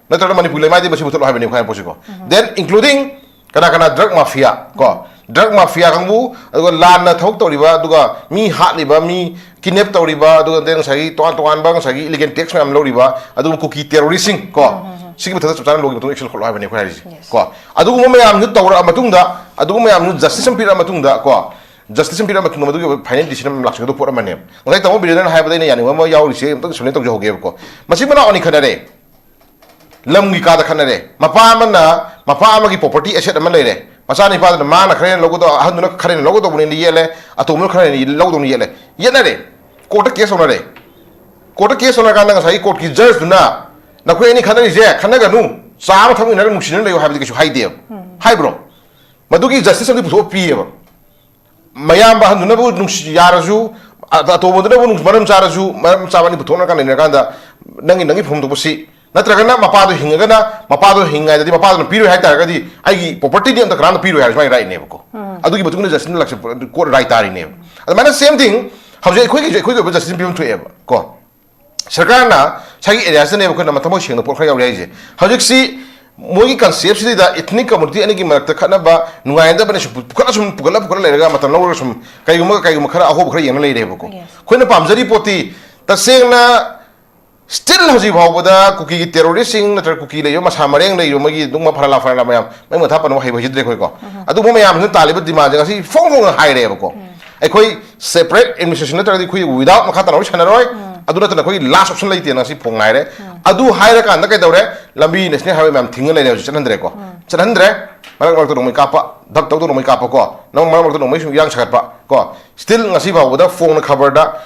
ꯅꯠꯇ꯭ꯔꯒ ꯃꯅꯤꯄꯨꯔ ꯂꯩꯃꯥꯏꯗꯤ ꯃꯁꯤ ꯃꯨꯊꯠꯂꯣ ꯍꯥꯏꯕꯅꯤ ꯑꯩꯈꯣꯏ ꯍꯥꯏ ꯄꯣꯠꯁꯤꯀꯣ꯫ ꯗꯦꯟ ꯏꯟꯀ꯭ꯂꯨꯗꯤꯡ ꯀꯅꯥ ꯀꯅꯥ ꯗ꯭ꯔꯒ ꯃꯥꯐꯤꯌꯥ ꯀꯣ, ꯗ꯭ꯔꯒ ꯃꯥꯐꯤꯌꯥ ꯀꯥꯡꯕꯨ, ꯑꯗꯨꯒ ꯂꯥꯟꯅ ꯊꯕꯛ ꯇꯧꯔꯤꯕ ꯑꯗꯨꯒ ꯃꯤ ꯍꯥꯠꯂꯤꯕ ꯃꯤ ꯀꯤꯗꯅꯦꯞ ꯇꯧꯔꯤꯕ ꯑꯗꯨꯒ ꯉꯁꯥꯏꯒꯤ ꯇꯣꯉꯥꯟ ꯇꯣꯉꯥꯟꯕ ꯉꯁꯥꯏꯒꯤ ꯏꯂꯤꯒꯦꯜ ꯇꯦꯛꯁ ꯃꯌꯥꯝ ꯂꯧꯔꯤꯕ ꯑꯗꯨꯒ ꯀꯨꯀꯤ ꯇꯦꯔꯣꯔꯤꯁꯁꯤꯡ ꯀꯣ꯫ ꯁꯤꯒꯤ ꯃꯊꯛꯇ ꯆꯞ ꯆꯥꯅ ꯂꯣꯒꯤ ꯃꯇꯨꯡ ꯑꯦꯛꯁꯟ ꯂꯧꯈꯠꯂꯣ ꯍꯥꯏꯕꯅꯤ ꯑꯩꯈꯣꯏ ꯍꯥꯏꯔꯤꯁꯦ꯫ ꯀꯣ ꯑꯗꯨꯒꯨꯝꯕ ꯃꯌꯥꯝꯗꯨ ꯇꯧꯔꯛꯑ ꯃꯇꯨꯡꯗ ꯑꯗꯨꯒꯨꯝꯕ ꯃꯌꯥꯝꯗꯨ ꯖꯁꯇꯤꯁ ꯑꯃ ꯄꯤꯔꯛꯑ ꯃꯇꯨꯡꯗ ꯀꯣ ꯖꯁꯇꯤꯁ ꯑꯃ ꯄꯤꯔꯛꯑ ꯃꯇꯨꯡꯗ ꯃꯗꯨꯒꯤ ꯐꯥꯏꯅꯦꯜ ꯗꯤꯁꯤꯖꯟ ꯑꯃ ꯂꯥꯛꯆꯒꯗꯕ ꯄꯣꯠ ꯑꯃꯅꯦꯕ꯫ ꯉꯁꯥꯏ ꯇꯥꯃꯣ ꯕꯤꯔꯦꯟꯗ꯭ꯔꯅ ꯍꯥꯏꯕꯗ ꯑꯩꯅ ꯌꯥꯅꯤꯡꯕ ꯑꯃ ꯌꯥꯎꯔꯤꯁꯦ ꯑꯝꯇꯪ ꯑꯦꯛꯁꯄ꯭ꯂꯦꯟ ꯇꯧꯖꯍꯧꯒꯦꯕꯀꯣ꯫ ꯃꯆꯤꯟ ꯃꯅꯥꯎ ꯑꯅꯤ ꯈꯠꯅꯔꯦ꯫ ꯂꯝꯒꯤ ꯀꯥꯗ ꯈꯠꯅꯔꯦ꯫ ꯃꯄꯥ ꯑꯃꯅ ꯃꯄꯥ ꯑꯃꯒꯤ ꯄ꯭ꯔꯣꯄꯔꯇꯤ ꯑꯦꯁꯦꯠ ꯑꯃ ꯂꯩꯔꯦ꯫ ꯃꯆꯥꯅꯤꯄꯥꯗꯨꯅ ꯃꯥꯅ ꯈꯔ ꯍꯦꯟꯅ ꯂꯧꯒꯗꯧ ꯑꯍꯟꯗꯨꯅ ꯈꯔ ꯍꯦꯟꯅ ꯂꯧꯒꯗꯧꯕꯅꯦꯅ ꯌꯦꯠꯂꯦ꯫ ꯑꯇꯣꯝꯕꯗꯨꯅ ꯈꯔ ꯍꯦꯟꯅ ꯂꯧꯗꯧꯅ ꯌꯦꯠꯂꯦ꯫ ꯌꯦꯠꯅꯔꯦ꯫ ꯀꯣꯔꯠꯇ ꯀꯦꯁ ꯇꯧꯅꯔꯦ꯫ ꯀꯣꯔꯠꯇ ꯀꯦꯁ ꯇꯧꯅꯔꯀꯥꯟꯗ ꯉꯁꯥꯏꯒꯤ ꯀꯣꯔꯠꯀꯤ ꯖꯖꯇꯨꯅ ꯅꯈꯣꯏ ꯑꯅꯤ ꯈꯠꯅꯔꯤꯁꯦ ꯈꯠꯅꯒꯅꯨ, ꯆꯥ ꯑꯃ ꯊꯛꯃꯤꯟꯅꯔꯒ ꯅꯨꯡꯁꯤꯅꯅ ꯂꯩꯌꯨ ꯍꯥꯏꯕꯗꯤ ꯀꯩꯁꯨ ꯍꯥꯏꯗꯦꯕ꯫ ꯍꯥꯏꯕ꯭ꯔꯣ? ꯃꯗꯨꯒꯤ ꯖꯁꯇꯤꯁ ꯑꯃꯗꯤ ꯄꯨꯊꯣꯛꯑ ꯄꯤꯌꯦꯕ꯫ ꯃꯌꯥꯝꯕ ꯑꯍꯟꯗꯨꯅꯕꯨ ꯅꯨꯡꯁꯤ ꯌꯥꯔꯁꯨ, ꯑ-, ꯑꯇꯣꯝꯕꯗꯨꯅꯕꯨ ꯅꯨꯡꯁꯤ-, ꯃꯔꯝ ꯆꯥꯔꯁꯨ, ꯃꯔꯝ ꯆꯥꯕ ꯑꯅꯤ ꯄꯨꯊꯣꯛꯅꯔꯀꯥꯟꯗ ꯂꯩꯅꯔꯀꯥꯟꯗ ꯅꯪꯒꯤ, ꯅꯪꯒꯤ ꯐꯪꯐꯝ ꯊꯣꯛꯄ ꯁꯤ, ꯅꯠꯇ꯭ꯔꯒꯅ ꯃꯄꯥꯗꯣ ꯍꯤꯡꯉꯒꯅ ꯃꯄꯥꯗꯣ ꯍꯤꯡꯉꯤꯉꯩꯗꯗꯤ ꯃꯄꯥꯗꯨꯅ ꯄꯤꯔꯣꯏ ꯍꯥꯏ ꯇꯥꯔꯒꯗꯤ ꯑꯩꯒꯤ ꯄ꯭ꯔꯣꯄꯔꯇꯤꯗꯤ ꯑꯝꯇ ꯀꯅꯥꯝꯇ ꯄꯤꯔꯣꯏ ꯍꯥꯏꯕꯁꯤ ꯃꯥꯒꯤ ꯔꯥꯏꯠꯅꯦꯕꯀꯣ꯫ ꯑꯗꯨꯒꯤ ꯃꯇꯨꯡ ꯏꯟꯅ ꯖꯁꯇꯤꯁꯅ ꯂꯥꯛꯆ-, ꯀꯣꯔꯠ ꯔꯥꯏꯠ ꯇꯥꯔꯤꯅꯦꯕ꯫ ꯑꯗꯨꯃꯥꯏꯅ ꯁꯦꯝ ꯊꯤꯡ ꯍꯧꯖꯤꯛ ꯑꯩꯈꯣꯏꯒꯤꯁꯨ ꯑꯩꯈꯣꯏꯒꯤ ꯑꯣꯏꯕ ꯖꯁꯇꯤꯁ ꯄꯤꯐꯝ ꯊꯣꯛꯑꯦꯕ ꯀꯣ꯫ ꯁꯔꯀꯥꯔꯅ ꯁꯥꯏꯒꯤ ꯑꯦꯔꯤꯌꯥꯁꯤꯗꯅꯦꯕ ꯑꯩꯈꯣꯏꯅ ꯃꯊꯃꯣꯏ ꯁꯦꯡꯅ ꯄꯣꯠ ꯈꯔ ꯌꯥꯎꯔꯤ ꯍꯥꯏꯁꯦ꯫ ꯍꯧꯖꯤꯛꯁꯤ ꯃꯣꯏꯒꯤ ꯀꯟꯁꯦꯞꯁꯤꯗ ꯏꯊꯅꯤꯛ ꯀꯝꯃꯨꯅꯤꯇꯤ ꯑꯅꯤꯒꯤ ꯃꯔꯛꯇ ꯈꯠꯅꯕ ꯅꯨꯡꯉꯥꯏꯅꯗꯕꯅ ꯁꯨꯝ ꯄꯨꯈꯠꯂ ꯁꯨꯝ ꯄꯨꯈꯠꯂ ꯄꯨꯈꯠꯂ ꯂꯩꯔꯒ ꯃꯇꯝ ꯂꯧꯔꯒ ꯁꯨꯝ ꯀꯩꯒꯨꯝꯕ ꯀꯩꯒꯨꯝꯕ ꯈꯔ ꯑꯍꯣꯕ ꯈꯔ ꯌꯦꯡꯅ ꯂꯩꯔꯦꯕꯀꯣ꯫ Yes. ꯑꯩꯈꯣꯏꯅ ꯄꯥꯝꯖꯔꯤ ꯄꯣꯠꯇꯤ ꯇꯁꯦꯡꯅ ꯁ꯭ꯇꯤꯜ ꯍꯧꯖꯤꯛ ꯐꯥꯎꯕꯗ ꯀꯨꯀꯤꯒꯤ ꯇꯦꯔꯣꯔꯤꯁꯁꯤꯡ ꯅꯠꯇ꯭ꯔꯒ ꯀꯨꯀꯤ ꯂꯩꯕ ꯃꯁꯥ ꯃꯔꯦꯡ ꯂꯩꯔꯤꯕ ꯃꯣꯏꯒꯤ ꯑꯗꯨꯒꯨꯝꯕ ꯐꯔꯥ ꯂꯥꯐꯔꯥ ꯃꯌꯥꯝ ꯃꯩ ꯃꯊꯥ ꯄꯟꯕ ꯍꯩꯕ ꯍꯩꯖꯗ꯭ꯔꯦ ꯑꯩꯈꯣꯏꯀꯣ꯫ ꯑꯗꯨꯒꯨꯝꯕ ꯃꯌꯥꯝꯁꯤꯅ ꯇꯥꯜꯂꯤꯕ ꯗꯤꯃꯥꯟꯁꯦ ꯉꯁꯤ ꯐꯣꯡ ꯐꯣꯡꯅ ꯍꯥꯏꯔꯦꯕꯀꯣ꯫ ꯑꯩꯈꯣꯏ ꯁꯦꯄꯔꯦꯠ ꯑꯦꯗꯃꯤꯅꯤꯁꯇ꯭ꯔꯦꯁꯟ ꯅꯠꯇ꯭ꯔꯒꯗꯤ ꯑꯩꯈꯣꯏ ꯋꯤꯗꯥꯎꯠ ꯃꯈꯥ ꯇꯥꯅ ꯋꯥꯔꯤ ꯁꯥꯟꯅꯔꯣꯏ꯫ ꯑꯗꯨ ꯅꯠꯇꯅ ꯑꯩꯈꯣꯏꯒꯤ ꯂꯥꯁ ꯑꯣꯞꯁꯟ ꯂꯩꯇꯦꯅ ꯉꯁꯤ ꯐꯣꯡ ꯍꯥꯏꯔꯦ꯫ ꯑꯗꯨ ꯍꯥꯏꯔꯀꯥꯟꯗ ꯀꯩꯗꯧꯔꯦ? ꯂꯝꯕꯤ ꯅꯦꯁꯅꯦꯜ ꯍꯥꯏꯋꯦ ꯃꯌꯥꯝ ꯊꯤꯡꯉ ꯂꯩꯔꯦ ꯍꯧꯖꯤꯛ ꯆꯠꯍꯟꯗ꯭ꯔꯦꯀꯣ꯫ ꯆꯠꯍꯟꯗ꯭ꯔꯦ꯫ ꯃꯔꯛ ꯃꯔꯛꯇ ꯅꯣꯡꯃꯩ ꯀꯥꯞꯄ, ꯙꯛ ꯇꯧꯗ ꯅꯣꯡꯃꯩ ꯀꯥꯞꯄ ꯀꯣ꯫ ꯅꯪ ꯃꯔꯛ ꯃꯔꯛꯇ ꯅꯣꯡꯃꯩ ꯁꯨꯝ ꯏꯔꯥꯡ ꯁꯥꯒꯠꯄ ꯀꯣ꯫ ꯁ꯭ꯇꯤꯜ ꯉꯁꯤ ꯐꯥꯎꯕꯗ ꯐꯣꯡꯅ ꯈꯕꯔꯗ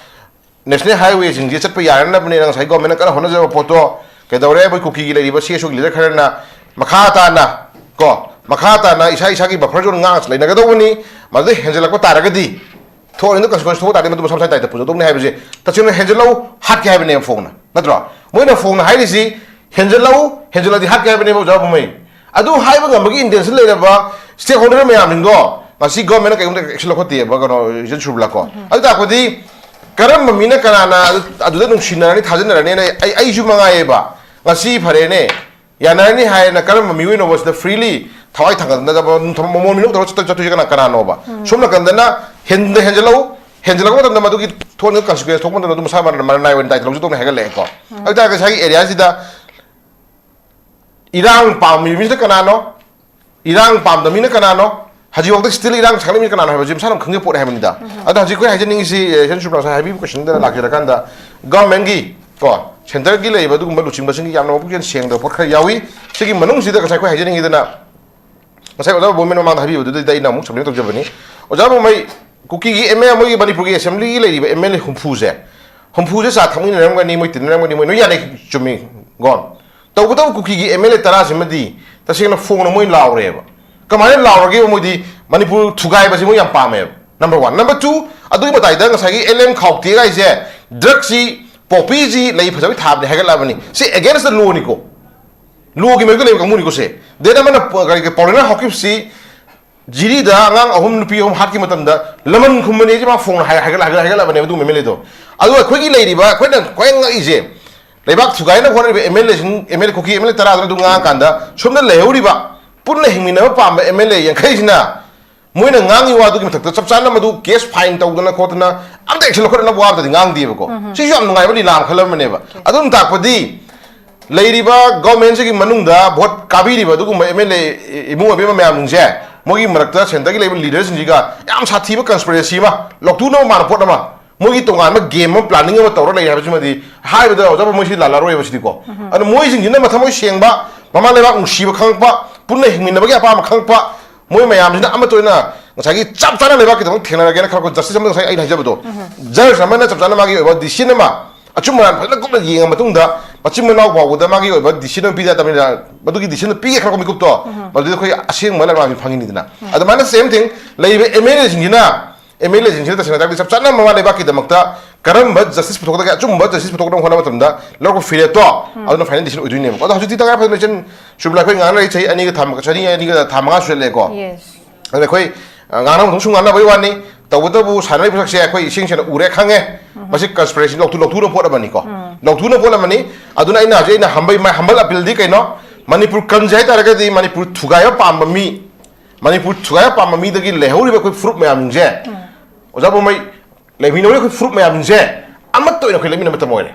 ꯅꯦꯁꯅꯦꯜ ꯍꯥꯏꯋꯦꯁꯤꯡꯁꯦ ꯆꯠꯄ ꯌꯥꯅꯅꯕꯅꯦꯅ ꯉꯁꯥꯏ ꯒꯣꯔꯃꯦꯟꯅ ꯀꯟꯅ ꯍꯣꯠꯅꯖꯕ ꯄꯣꯠꯇꯣ ꯀꯩꯗꯧꯔꯦ? ꯑꯩꯈꯣꯏ ꯀꯨꯀꯤꯒꯤ ꯂꯩꯔꯤꯕ ꯁꯤ ꯑꯦꯁ ꯑꯣꯒꯤ ꯂꯤꯗꯔ ꯈꯔꯅ ꯃꯈꯥ ꯇꯥꯅ ꯀꯣ, ꯃꯈꯥ ꯇꯥꯅ ꯏꯁꯥ ꯏꯁꯥꯒꯤ ꯕꯐꯔ ꯖꯣꯟ ꯉꯥꯛꯅ ꯂꯩꯅꯒꯗꯧꯕꯅꯤ꯫ ꯃꯗꯨꯗ ꯍꯦꯟꯖꯜꯂꯛꯄ ꯇꯥꯔꯒꯗꯤ, ꯊꯣꯛꯍꯟꯅꯤꯡꯗꯕ ꯀꯟꯁꯤꯀ꯭ꯋꯦꯟꯁ ꯊꯣꯛꯄ ꯇꯥꯔꯗꯤ ꯃꯗꯨ ꯃꯁꯥ ꯃꯁꯥꯒꯤ ꯗꯥꯏꯇ ꯄꯨꯖꯗꯧꯅꯤ ꯍꯥꯏꯕꯁꯦ ꯇꯁꯦꯡꯅ ꯍꯦꯟꯖꯜꯂꯧ, ꯍꯥꯠꯀꯦ ꯍꯥꯏꯕꯅꯦꯕ ꯐꯣꯡꯅ, ꯅꯠꯇ꯭ꯔꯣ? ꯃꯣꯏꯅ ꯐꯣꯡꯅ ꯍꯥꯏꯔꯤꯁꯤ, "ꯍꯦꯟꯖꯜꯂꯧ, ꯍꯦꯟꯖꯜꯂꯗꯤ ꯍꯥꯠꯀꯦ ꯍꯥꯏꯕꯅꯦꯕ, ꯑꯣꯖꯥ ꯄꯥꯎꯃꯩ"꯫ ꯑꯗꯨ ꯍꯥꯏꯕ ꯉꯝꯕꯒꯤ ꯏꯟꯇꯦꯟꯁꯟ ꯂꯩꯔꯕ ꯁ꯭ꯇꯦꯛ ꯍꯣꯜꯗꯔ ꯃꯌꯥꯝꯁꯤꯡꯗꯣ ꯉꯁꯤ ꯒꯣꯔꯃꯦꯟꯅ ꯀꯩꯒꯨꯝꯕ ꯑꯦꯛꯁꯟ ꯂꯧꯈꯠꯇꯦꯕ, ꯀꯩꯅꯣ, ꯔꯤꯖꯟ ꯁꯨꯔꯕꯂꯥ ꯀꯣ꯫ ꯑꯗꯨ ꯇꯥꯛꯄꯗꯤ ꯀꯔꯝꯕ ꯃꯤꯅ ꯀꯅꯥꯅ ꯑꯗꯨ-, ꯑꯗꯨꯗ ꯅꯨꯡꯁꯤꯅꯔꯅꯤ, ꯊꯥꯖꯅꯔꯅꯤꯅ ꯑꯩ, ꯑꯩꯁꯨ ꯃꯉꯥꯏꯌꯦꯕ꯫ ꯉꯁꯤ ꯐꯔꯦꯅꯦ, ꯌꯥꯅꯔꯅꯤ ꯍꯥꯏꯅ ꯀꯔꯝꯕ ꯃꯤꯑꯣꯏꯅꯣꯕ ꯁꯤꯗ ꯐ꯭ꯔꯤꯂꯤ ꯊꯋꯥꯏ ꯊꯥꯡꯒꯠꯅꯗꯕ ꯃꯣꯃꯣꯟ ꯃꯤꯅꯣꯛ ꯇꯧꯔ ꯆꯠꯇ-, ꯆꯠꯇꯣꯏꯁꯦ ꯀꯅꯥ, ꯀꯅꯥꯅꯣꯕ? ꯁꯣꯝ ꯅꯥꯀꯟꯗꯅ ꯍꯦꯟꯗ ꯍꯦꯟꯖꯜꯂꯧ, ꯍꯦꯟꯖꯜꯂꯛꯄ ꯃꯇꯝꯗ ꯃꯗꯨꯒꯤ ꯊꯣꯛꯍꯟꯕ ꯀꯟꯁꯤꯀ꯭ꯋꯦꯟꯁ ꯊꯣꯛꯄ ꯃꯇꯝꯗ ꯑꯗꯨꯝ ꯃꯁꯥ ꯃꯔ-, ꯃꯔ ꯅꯥꯏ ꯑꯣꯏꯅ ꯗꯥꯏꯇ ꯂꯧꯖꯗꯧꯅꯤ ꯍꯥꯏꯒꯠꯂꯛꯑꯦꯀꯣ꯫ ꯑꯗꯨ ꯇꯥꯔꯒꯗꯤ ꯉꯁꯥꯏꯒꯤ ꯑꯦꯔꯤꯌꯥꯁꯤꯗ ꯏꯔꯥꯡ ꯄꯥꯝꯃꯤꯕ ꯃꯤꯁꯤꯅ ꯀꯅꯥꯅꯣ? ꯏꯔꯥꯡ ꯄꯥꯝꯗꯕ ꯃꯤꯅ ꯀꯅꯥꯅꯣ? ꯍꯧꯖꯤꯛꯐꯥꯎꯗ ꯁ꯭ꯇꯤꯜ ꯏꯔꯥꯡ ꯁꯥꯒꯠꯂꯤꯕ ꯃꯤꯅ ꯀꯅꯥꯅꯣ ꯍꯥꯏꯕꯁꯤ ꯃꯁꯥꯅ ꯈꯪꯖ ꯄꯣꯠ ꯍꯥꯏꯕꯅꯤꯗ꯫ ꯑꯗꯣ ꯍꯧꯖꯤꯛ ꯑꯩꯈꯣꯏ ꯍꯥꯏꯖꯅꯤꯡꯉꯤꯁꯤ, ꯑꯦ, ꯁꯦꯟ ꯁꯨꯕ꯭ꯔꯥꯁ ꯍꯥꯏꯕꯤꯕ ꯀꯣꯏꯁꯟꯗ ꯂꯥꯛꯆꯔꯀꯥꯟꯗ, ꯒꯚꯔꯟꯃꯦꯟꯒꯤ ꯀꯣ, ꯁꯦꯟꯇꯔꯒꯤ ꯂꯩꯔꯤꯕ ꯑꯗꯨꯒꯨꯝꯕ ꯂꯨꯆꯤꯡꯕꯁꯤꯡꯒꯤ ꯌꯥꯝꯅ ꯃꯄꯨꯛꯆꯦꯜ ꯁꯦꯡꯗꯕ ꯄꯣꯠ ꯈꯔ ꯌꯥꯎꯏ꯫ ꯁꯤꯒꯤ ꯃꯅꯨꯡꯁꯤꯗ ꯉꯁꯥꯏ ꯑꯩꯈꯣꯏ ꯍꯥꯏꯖꯅꯤꯡꯉꯤꯗꯅ, ꯉꯁꯥꯏ ꯑꯣꯖꯥ ꯕꯣꯃꯦꯟ ꯃꯃꯥꯡꯗ ꯍꯥꯏꯕꯤꯕꯗꯨꯗꯩꯗ ꯑꯩꯅ ꯑꯃꯨꯛ ꯁꯕꯃꯤꯠ ꯇꯧꯖꯕꯅꯤ꯫ ꯑꯣꯖꯥ ꯕꯣꯃꯩ, ꯀꯨꯀꯤꯒꯤ ꯑꯦꯝ ꯑꯦꯜ, ꯃꯣꯏꯒꯤ ꯃꯅꯤꯄꯨꯔꯒꯤ ꯑꯦꯁꯦꯝꯕ꯭ꯂꯤꯒꯤ ꯂꯩꯔꯤꯕ ꯑꯦꯝ ꯑꯦꯜ ꯑꯦ ꯍꯨꯝꯐꯨꯁꯦ, ꯍꯨꯝꯐꯨꯁꯦ ꯆꯥ ꯊꯛꯃꯤꯟꯅꯔꯝꯒꯅꯤ, ꯃꯣꯏ ꯇꯤꯟꯅꯔꯝꯒꯅꯤ, ꯃꯣꯏ ꯂꯣꯏ ꯌꯥꯅꯩ, ꯆꯨꯝꯃꯤ, ꯒꯣꯟ꯫ ꯇꯧꯕꯇꯕꯨ ꯀꯨꯀꯤꯒꯤ ꯑꯦꯝ ꯑꯦꯜ ꯑꯦ ꯇꯔꯥꯁꯤꯃꯗꯤ ꯇꯁꯦꯡꯅ ꯐꯣꯡꯅ ꯃꯣꯏ ꯂꯥꯎꯔꯦꯕ꯫ ꯀꯃꯥꯏꯅ ꯂꯥꯎꯔꯒꯦꯕ? ꯃꯣꯏꯗꯤ ꯃꯅꯤꯄꯨꯔ ꯊꯨꯒꯥꯏꯕꯁꯤ ꯃꯣꯏ ꯌꯥꯝ ꯄꯥꯝꯃꯦꯕ, ꯅꯝꯕꯔ ꯋꯥꯟ꯫ ꯅꯝꯕꯔ ꯇꯨ, ꯑꯗꯨꯒꯤ ꯃꯇꯥꯏꯗ ꯉꯁꯥꯏꯒꯤ ꯑꯦꯜ ꯑꯦꯝ ꯈꯥꯎꯇꯦꯛ ꯍꯥꯏꯁꯦ, ꯗ꯭ꯔꯒꯁꯤ, ꯄꯣꯄꯤꯁꯤ ꯂꯩ ꯐꯖꯕꯩ ꯊꯥꯕꯅꯤ ꯍꯥꯏꯒꯠꯂꯛꯑꯕꯅꯤ꯫ ꯁꯤ ꯑꯦꯒꯦꯟꯁꯇ ꯂꯣꯅꯤꯀꯣ, ꯂꯣꯒꯤ ꯃꯥꯏꯀꯩ ꯂꯩꯕ ꯀꯥꯡꯕꯨꯅꯤꯀꯣ ꯁꯦ꯫ ꯗꯦꯟ ꯑꯃꯅ ꯄ-, ꯀꯔꯤ, ꯄꯥꯎꯂꯤꯅꯥ ꯍꯥꯎꯀꯤꯞꯁꯤ ꯖꯤꯔꯤꯗ ꯑꯉꯥꯡ ꯑꯍꯨꯝ, ꯅꯨꯄꯤ ꯑꯍꯨꯝ ꯍꯥꯠꯈꯤꯕ ꯃꯇꯝꯗ ꯂꯃꯟ ꯈꯨꯝꯕꯅꯦ ꯁꯤ ꯃꯥ ꯐꯣꯡꯅ ꯍꯥꯏ-, ꯍꯥꯏꯒꯠꯂ-, ꯍꯥꯏꯒꯠꯂ-, ꯍꯥꯏꯒꯠꯂꯕꯅꯦꯕ ꯑꯗꯨꯒꯨꯝꯕ ꯑꯦꯝ ꯑꯦꯜ ꯑꯦꯗꯣ꯫ ꯑꯗꯨꯒ ꯑꯩꯈꯣꯏꯒꯤ ꯂꯩꯔꯤꯕ, ꯑꯩꯈꯣꯏꯅ ꯈ꯭ꯋꯥꯏ ꯉꯛꯏꯁꯦ, ꯂꯩꯕꯥꯛ ꯊꯨꯒꯥꯏꯅꯕ ꯍꯣꯠꯅꯔꯤꯕ ꯑꯦꯝ ꯑꯦꯜ ꯑꯦꯁꯤꯡ, ꯑꯦꯝ ꯑꯦꯜ ꯑꯦ, ꯀꯨꯀꯤ ꯑꯦꯝ ꯑꯦꯜ ꯑꯦ ꯇꯔꯥꯗꯨꯅ ꯑꯗꯨ ꯉꯥꯡꯉꯀꯥꯟꯗ ꯁꯣꯝꯗ ꯂꯩꯍꯧꯔꯤꯕ ꯄꯨꯟꯅ ꯍꯤꯡꯃꯤꯟꯅꯕ ꯄꯥꯝꯕ ꯑꯦꯝ ꯑꯦꯜ ꯑꯦ ꯌꯥꯡꯈꯩꯁꯤꯅ ꯃꯣꯏꯅ ꯉꯥꯡꯉꯤ ꯋꯥꯗꯨꯒꯤ ꯃꯊꯛꯇ ꯆꯞ ꯆꯥꯅ ꯃꯗꯨ ꯀꯦꯁ ꯐꯥꯏꯟ ꯇꯧꯗꯅ ꯈꯣꯠꯇꯅ ꯑꯝꯇ ꯑꯦꯛꯁꯟ ꯂꯧꯈꯠꯅꯕ ꯋꯥ ꯑꯝꯇꯗꯤ ꯉꯥꯡꯗꯦꯕꯀꯣ꯫ ꯁꯤꯁꯨ ꯌꯥꯝ ꯅꯨꯡꯉꯥꯏꯕ ꯂꯤꯂꯥ ꯃꯈꯜ ꯑꯃꯅꯦꯕ꯫ ꯑꯗꯨꯝ ꯇꯥꯛꯄꯗꯤ ꯂꯩꯔꯤꯕ ꯒꯣꯔꯃꯦꯟꯁꯤꯒꯤ ꯃꯅꯨꯡꯗ ꯚꯣꯠ ꯀꯥꯕꯤꯔꯤꯕ ꯑꯗꯨꯒꯨꯝꯕ ꯑꯦꯝ ꯑꯦꯜ ꯑꯦ ꯏꯃꯨꯡ ꯑꯣꯏꯕ ꯃꯌꯥꯝꯁꯤꯡꯁꯦ, ꯃꯣꯏꯒꯤ ꯃꯔꯛꯇ ꯁꯦꯟꯇꯔꯒꯤ ꯂꯩꯔꯤꯕ ꯂꯤꯗꯔꯁꯤꯡꯁꯤꯒ ꯌꯥꯝ ꯁꯥꯊꯤꯕ ꯀꯟꯁꯄꯤꯔꯦꯁꯤ ꯑꯃ, ꯂꯧꯊꯣꯛꯅꯕ ꯃꯥꯟꯕ ꯄꯣꯠ ꯑꯃ, ꯃꯣꯏꯒꯤ ꯇꯣꯉꯥꯟꯕ ꯒꯦꯝ ꯑꯃ, ꯄ꯭ꯂꯥꯅꯤꯡ ꯑꯃ ꯇꯧꯔ ꯂꯩ ꯍꯥꯏꯕꯁꯤꯃꯗꯤ ꯍꯥꯏꯕꯗ ꯑꯣꯖꯥ ꯃꯣꯏꯁꯤ ꯂꯥꯜꯂꯔꯣꯏꯕ ꯁꯤꯗꯤꯀꯣ꯫ ꯑꯗꯨꯅ ꯃꯣꯏꯁꯤꯡꯁꯤꯅ ꯃꯊꯃꯣꯏ ꯁꯦꯡꯕ, ꯃꯃꯥ ꯂꯩꯕꯥꯛ ꯅꯨꯡꯁꯤꯕ ꯈꯪꯉꯛꯄ, ꯄꯨꯟꯅ ꯍꯤꯡꯃꯤꯟꯅꯕꯒꯤ ꯑꯄꯥꯝꯕ ꯈꯪꯉꯛꯄ, ꯃꯣꯏ ꯃꯌꯥꯝꯁꯤꯅ ꯑꯃꯠꯇ ꯑꯣꯏꯅ ꯉꯁꯥꯏꯒꯤ ꯆꯞ ꯆꯥꯅ ꯂꯩꯕꯥꯛꯀꯤꯗꯃꯛ ꯊꯦꯡꯅꯔꯒꯦꯅ ꯈꯜꯂꯛꯄ ꯖꯁꯇꯤꯁ ꯑꯃ ꯉꯁꯥꯏ ꯑꯩꯅ ꯍꯥꯏꯖꯕꯗꯣ, ꯖꯖ ꯑꯃꯅ ꯆꯞ ꯆꯥꯅ ꯃꯥꯒꯤ ꯑꯣꯏꯕ ꯗꯤꯁꯤꯖꯟ ꯑꯃ ꯑꯆꯨꯝ ꯑꯔꯥꯟ ꯐꯖꯅ ꯀꯨꯞꯅ ꯌꯦꯡꯉ ꯃꯇꯨꯡꯗ ꯃꯆꯤꯟ ꯃꯅꯥꯎ ꯐꯥꯎꯕꯗ ꯃꯥꯒꯤ ꯑꯣꯏꯕ ꯗꯤꯁꯤꯖꯟ ꯑꯃ ꯄꯤꯗ ꯇꯕꯅꯤꯅ, ꯃꯗꯨꯒꯤ ꯗꯤꯁꯤꯖꯟ ꯄꯤꯒꯦ ꯈꯜꯂꯛꯄ ꯃꯤꯀꯨꯞꯇꯣ, ꯃꯗꯨꯗꯤ ꯑꯩꯈꯣꯏ ꯑꯁꯦꯡꯕ ꯂꯩꯕꯥꯛꯀꯤ ꯐꯪꯉꯤꯅꯤꯗꯅ꯫ ꯑꯗꯨꯃꯥꯏꯅ ꯁꯦꯝ ꯊꯤꯡ ꯂꯩꯔꯤꯕ ꯑꯦꯝ ꯑꯦꯜ ꯑꯦꯁꯤꯡꯁꯤꯅ, ꯑꯦꯝ ꯑꯦꯜ ꯑꯦꯁꯤꯡꯁꯤꯅ ꯇꯁꯦꯡꯅ ꯇꯥꯛꯄꯗꯤ ꯆꯞ ꯆꯥꯅ ꯃꯃꯥ ꯂꯩꯕꯥꯛꯀꯤꯗꯃꯛꯇ ꯀꯔꯝꯕ ꯖꯁꯇꯤꯁ ꯄꯨꯊꯣꯛꯀꯗꯒꯦ, ꯑꯆꯨꯝꯕ ꯖꯁꯇꯤꯁ ꯄꯨꯊꯣꯛꯅꯕ ꯍꯣꯠꯅꯕ ꯃꯇꯝꯗ ꯂꯧꯔꯛꯄ ꯐꯤꯔꯦꯞꯇꯣ, ꯑꯗꯨꯅ ꯐꯥꯏꯅꯦꯜ ꯗꯤꯁꯤꯖꯟ ꯑꯣꯏꯗꯣꯏꯅꯦꯕꯀꯣ꯫ ꯑꯗꯣ ꯍꯧꯖꯤꯛꯇꯤ ꯇꯉꯥꯏ ꯐꯗꯅ ꯏꯆꯟ ꯁꯨꯕꯂꯥ, ꯑꯩꯈꯣꯏ ꯉꯥꯡꯅꯔꯛꯏ ꯆꯍꯤ ꯑꯅꯤꯒ ꯊꯥ ꯆꯍꯤ ꯑꯅꯤꯒ ꯊꯥ ꯃꯉꯥ ꯁꯨꯖꯜꯂꯛꯑꯦꯀꯣ꯫ Yes. ꯑꯗ ꯑꯩꯈꯣꯏ, ꯑ, ꯉꯥꯡꯅꯕ ꯃꯇꯝ ꯁꯨꯝ ꯉꯥꯡꯅꯕꯒꯤ ꯋꯥꯅꯤ꯫ ꯇꯧꯕꯇꯕꯨ ꯁꯥꯟꯅꯔꯤꯕ ꯄꯣꯠꯁꯛꯁꯦ ꯑꯩꯈꯣꯏ ꯏꯁꯦꯡ ꯁꯦꯡꯅ ꯎꯔꯦ, ꯈꯪꯉꯦ꯫ ꯃꯁꯤ ꯀꯟꯁꯄꯤꯔꯦꯁꯤ ꯂꯧꯊꯣꯛ ꯂꯧꯊꯣꯛꯅꯕ ꯄꯣꯠ ꯑꯃꯅꯤꯀꯣ꯫ ꯂꯧꯊꯣꯛꯅꯕ ꯄꯣꯠ ꯑꯃꯅꯤ꯫ ꯑꯗꯨꯅ ꯑꯩꯅ ꯍꯧꯖꯤꯛ ꯑꯩꯅ ꯍꯝꯕꯩ ꯃꯥꯏ ꯍꯝꯕꯜ ꯑꯄꯤꯜꯗꯤ ꯀꯩꯅꯣ? ꯃꯅꯤꯄꯨꯔ ꯀꯟꯖꯩ ꯍꯥꯏꯇꯥꯔꯒꯗꯤ ꯃꯅꯤꯄꯨꯔ ꯊꯨꯒꯥꯏꯕ ꯄꯥꯝꯕ ꯃꯤ, ꯃꯅꯤꯄꯨꯔ ꯊꯨꯒꯥꯏꯕ ꯄꯥꯝꯕ ꯃꯤꯗꯒꯤ ꯂꯩꯍꯧꯔꯤꯕ ꯑꯩꯈꯣꯏ ꯐꯨꯔꯨꯞ ꯃꯌꯥꯝꯁꯤꯡꯁꯦ, ꯑꯣꯖꯥ ꯄꯥꯎꯃꯩ, ꯂꯩꯃꯤꯟꯅꯧꯔꯤꯕ ꯑꯩꯈꯣꯏ ꯐꯨꯔꯨꯞ ꯃꯌꯥꯝꯁꯤꯡꯁꯦ ꯑꯃꯠꯇ ꯑꯣꯏꯅ ꯑꯩꯈꯣꯏ ꯂꯩꯃꯤꯟꯅꯕ ꯃꯇꯝ ꯑꯣꯏꯔꯦ꯫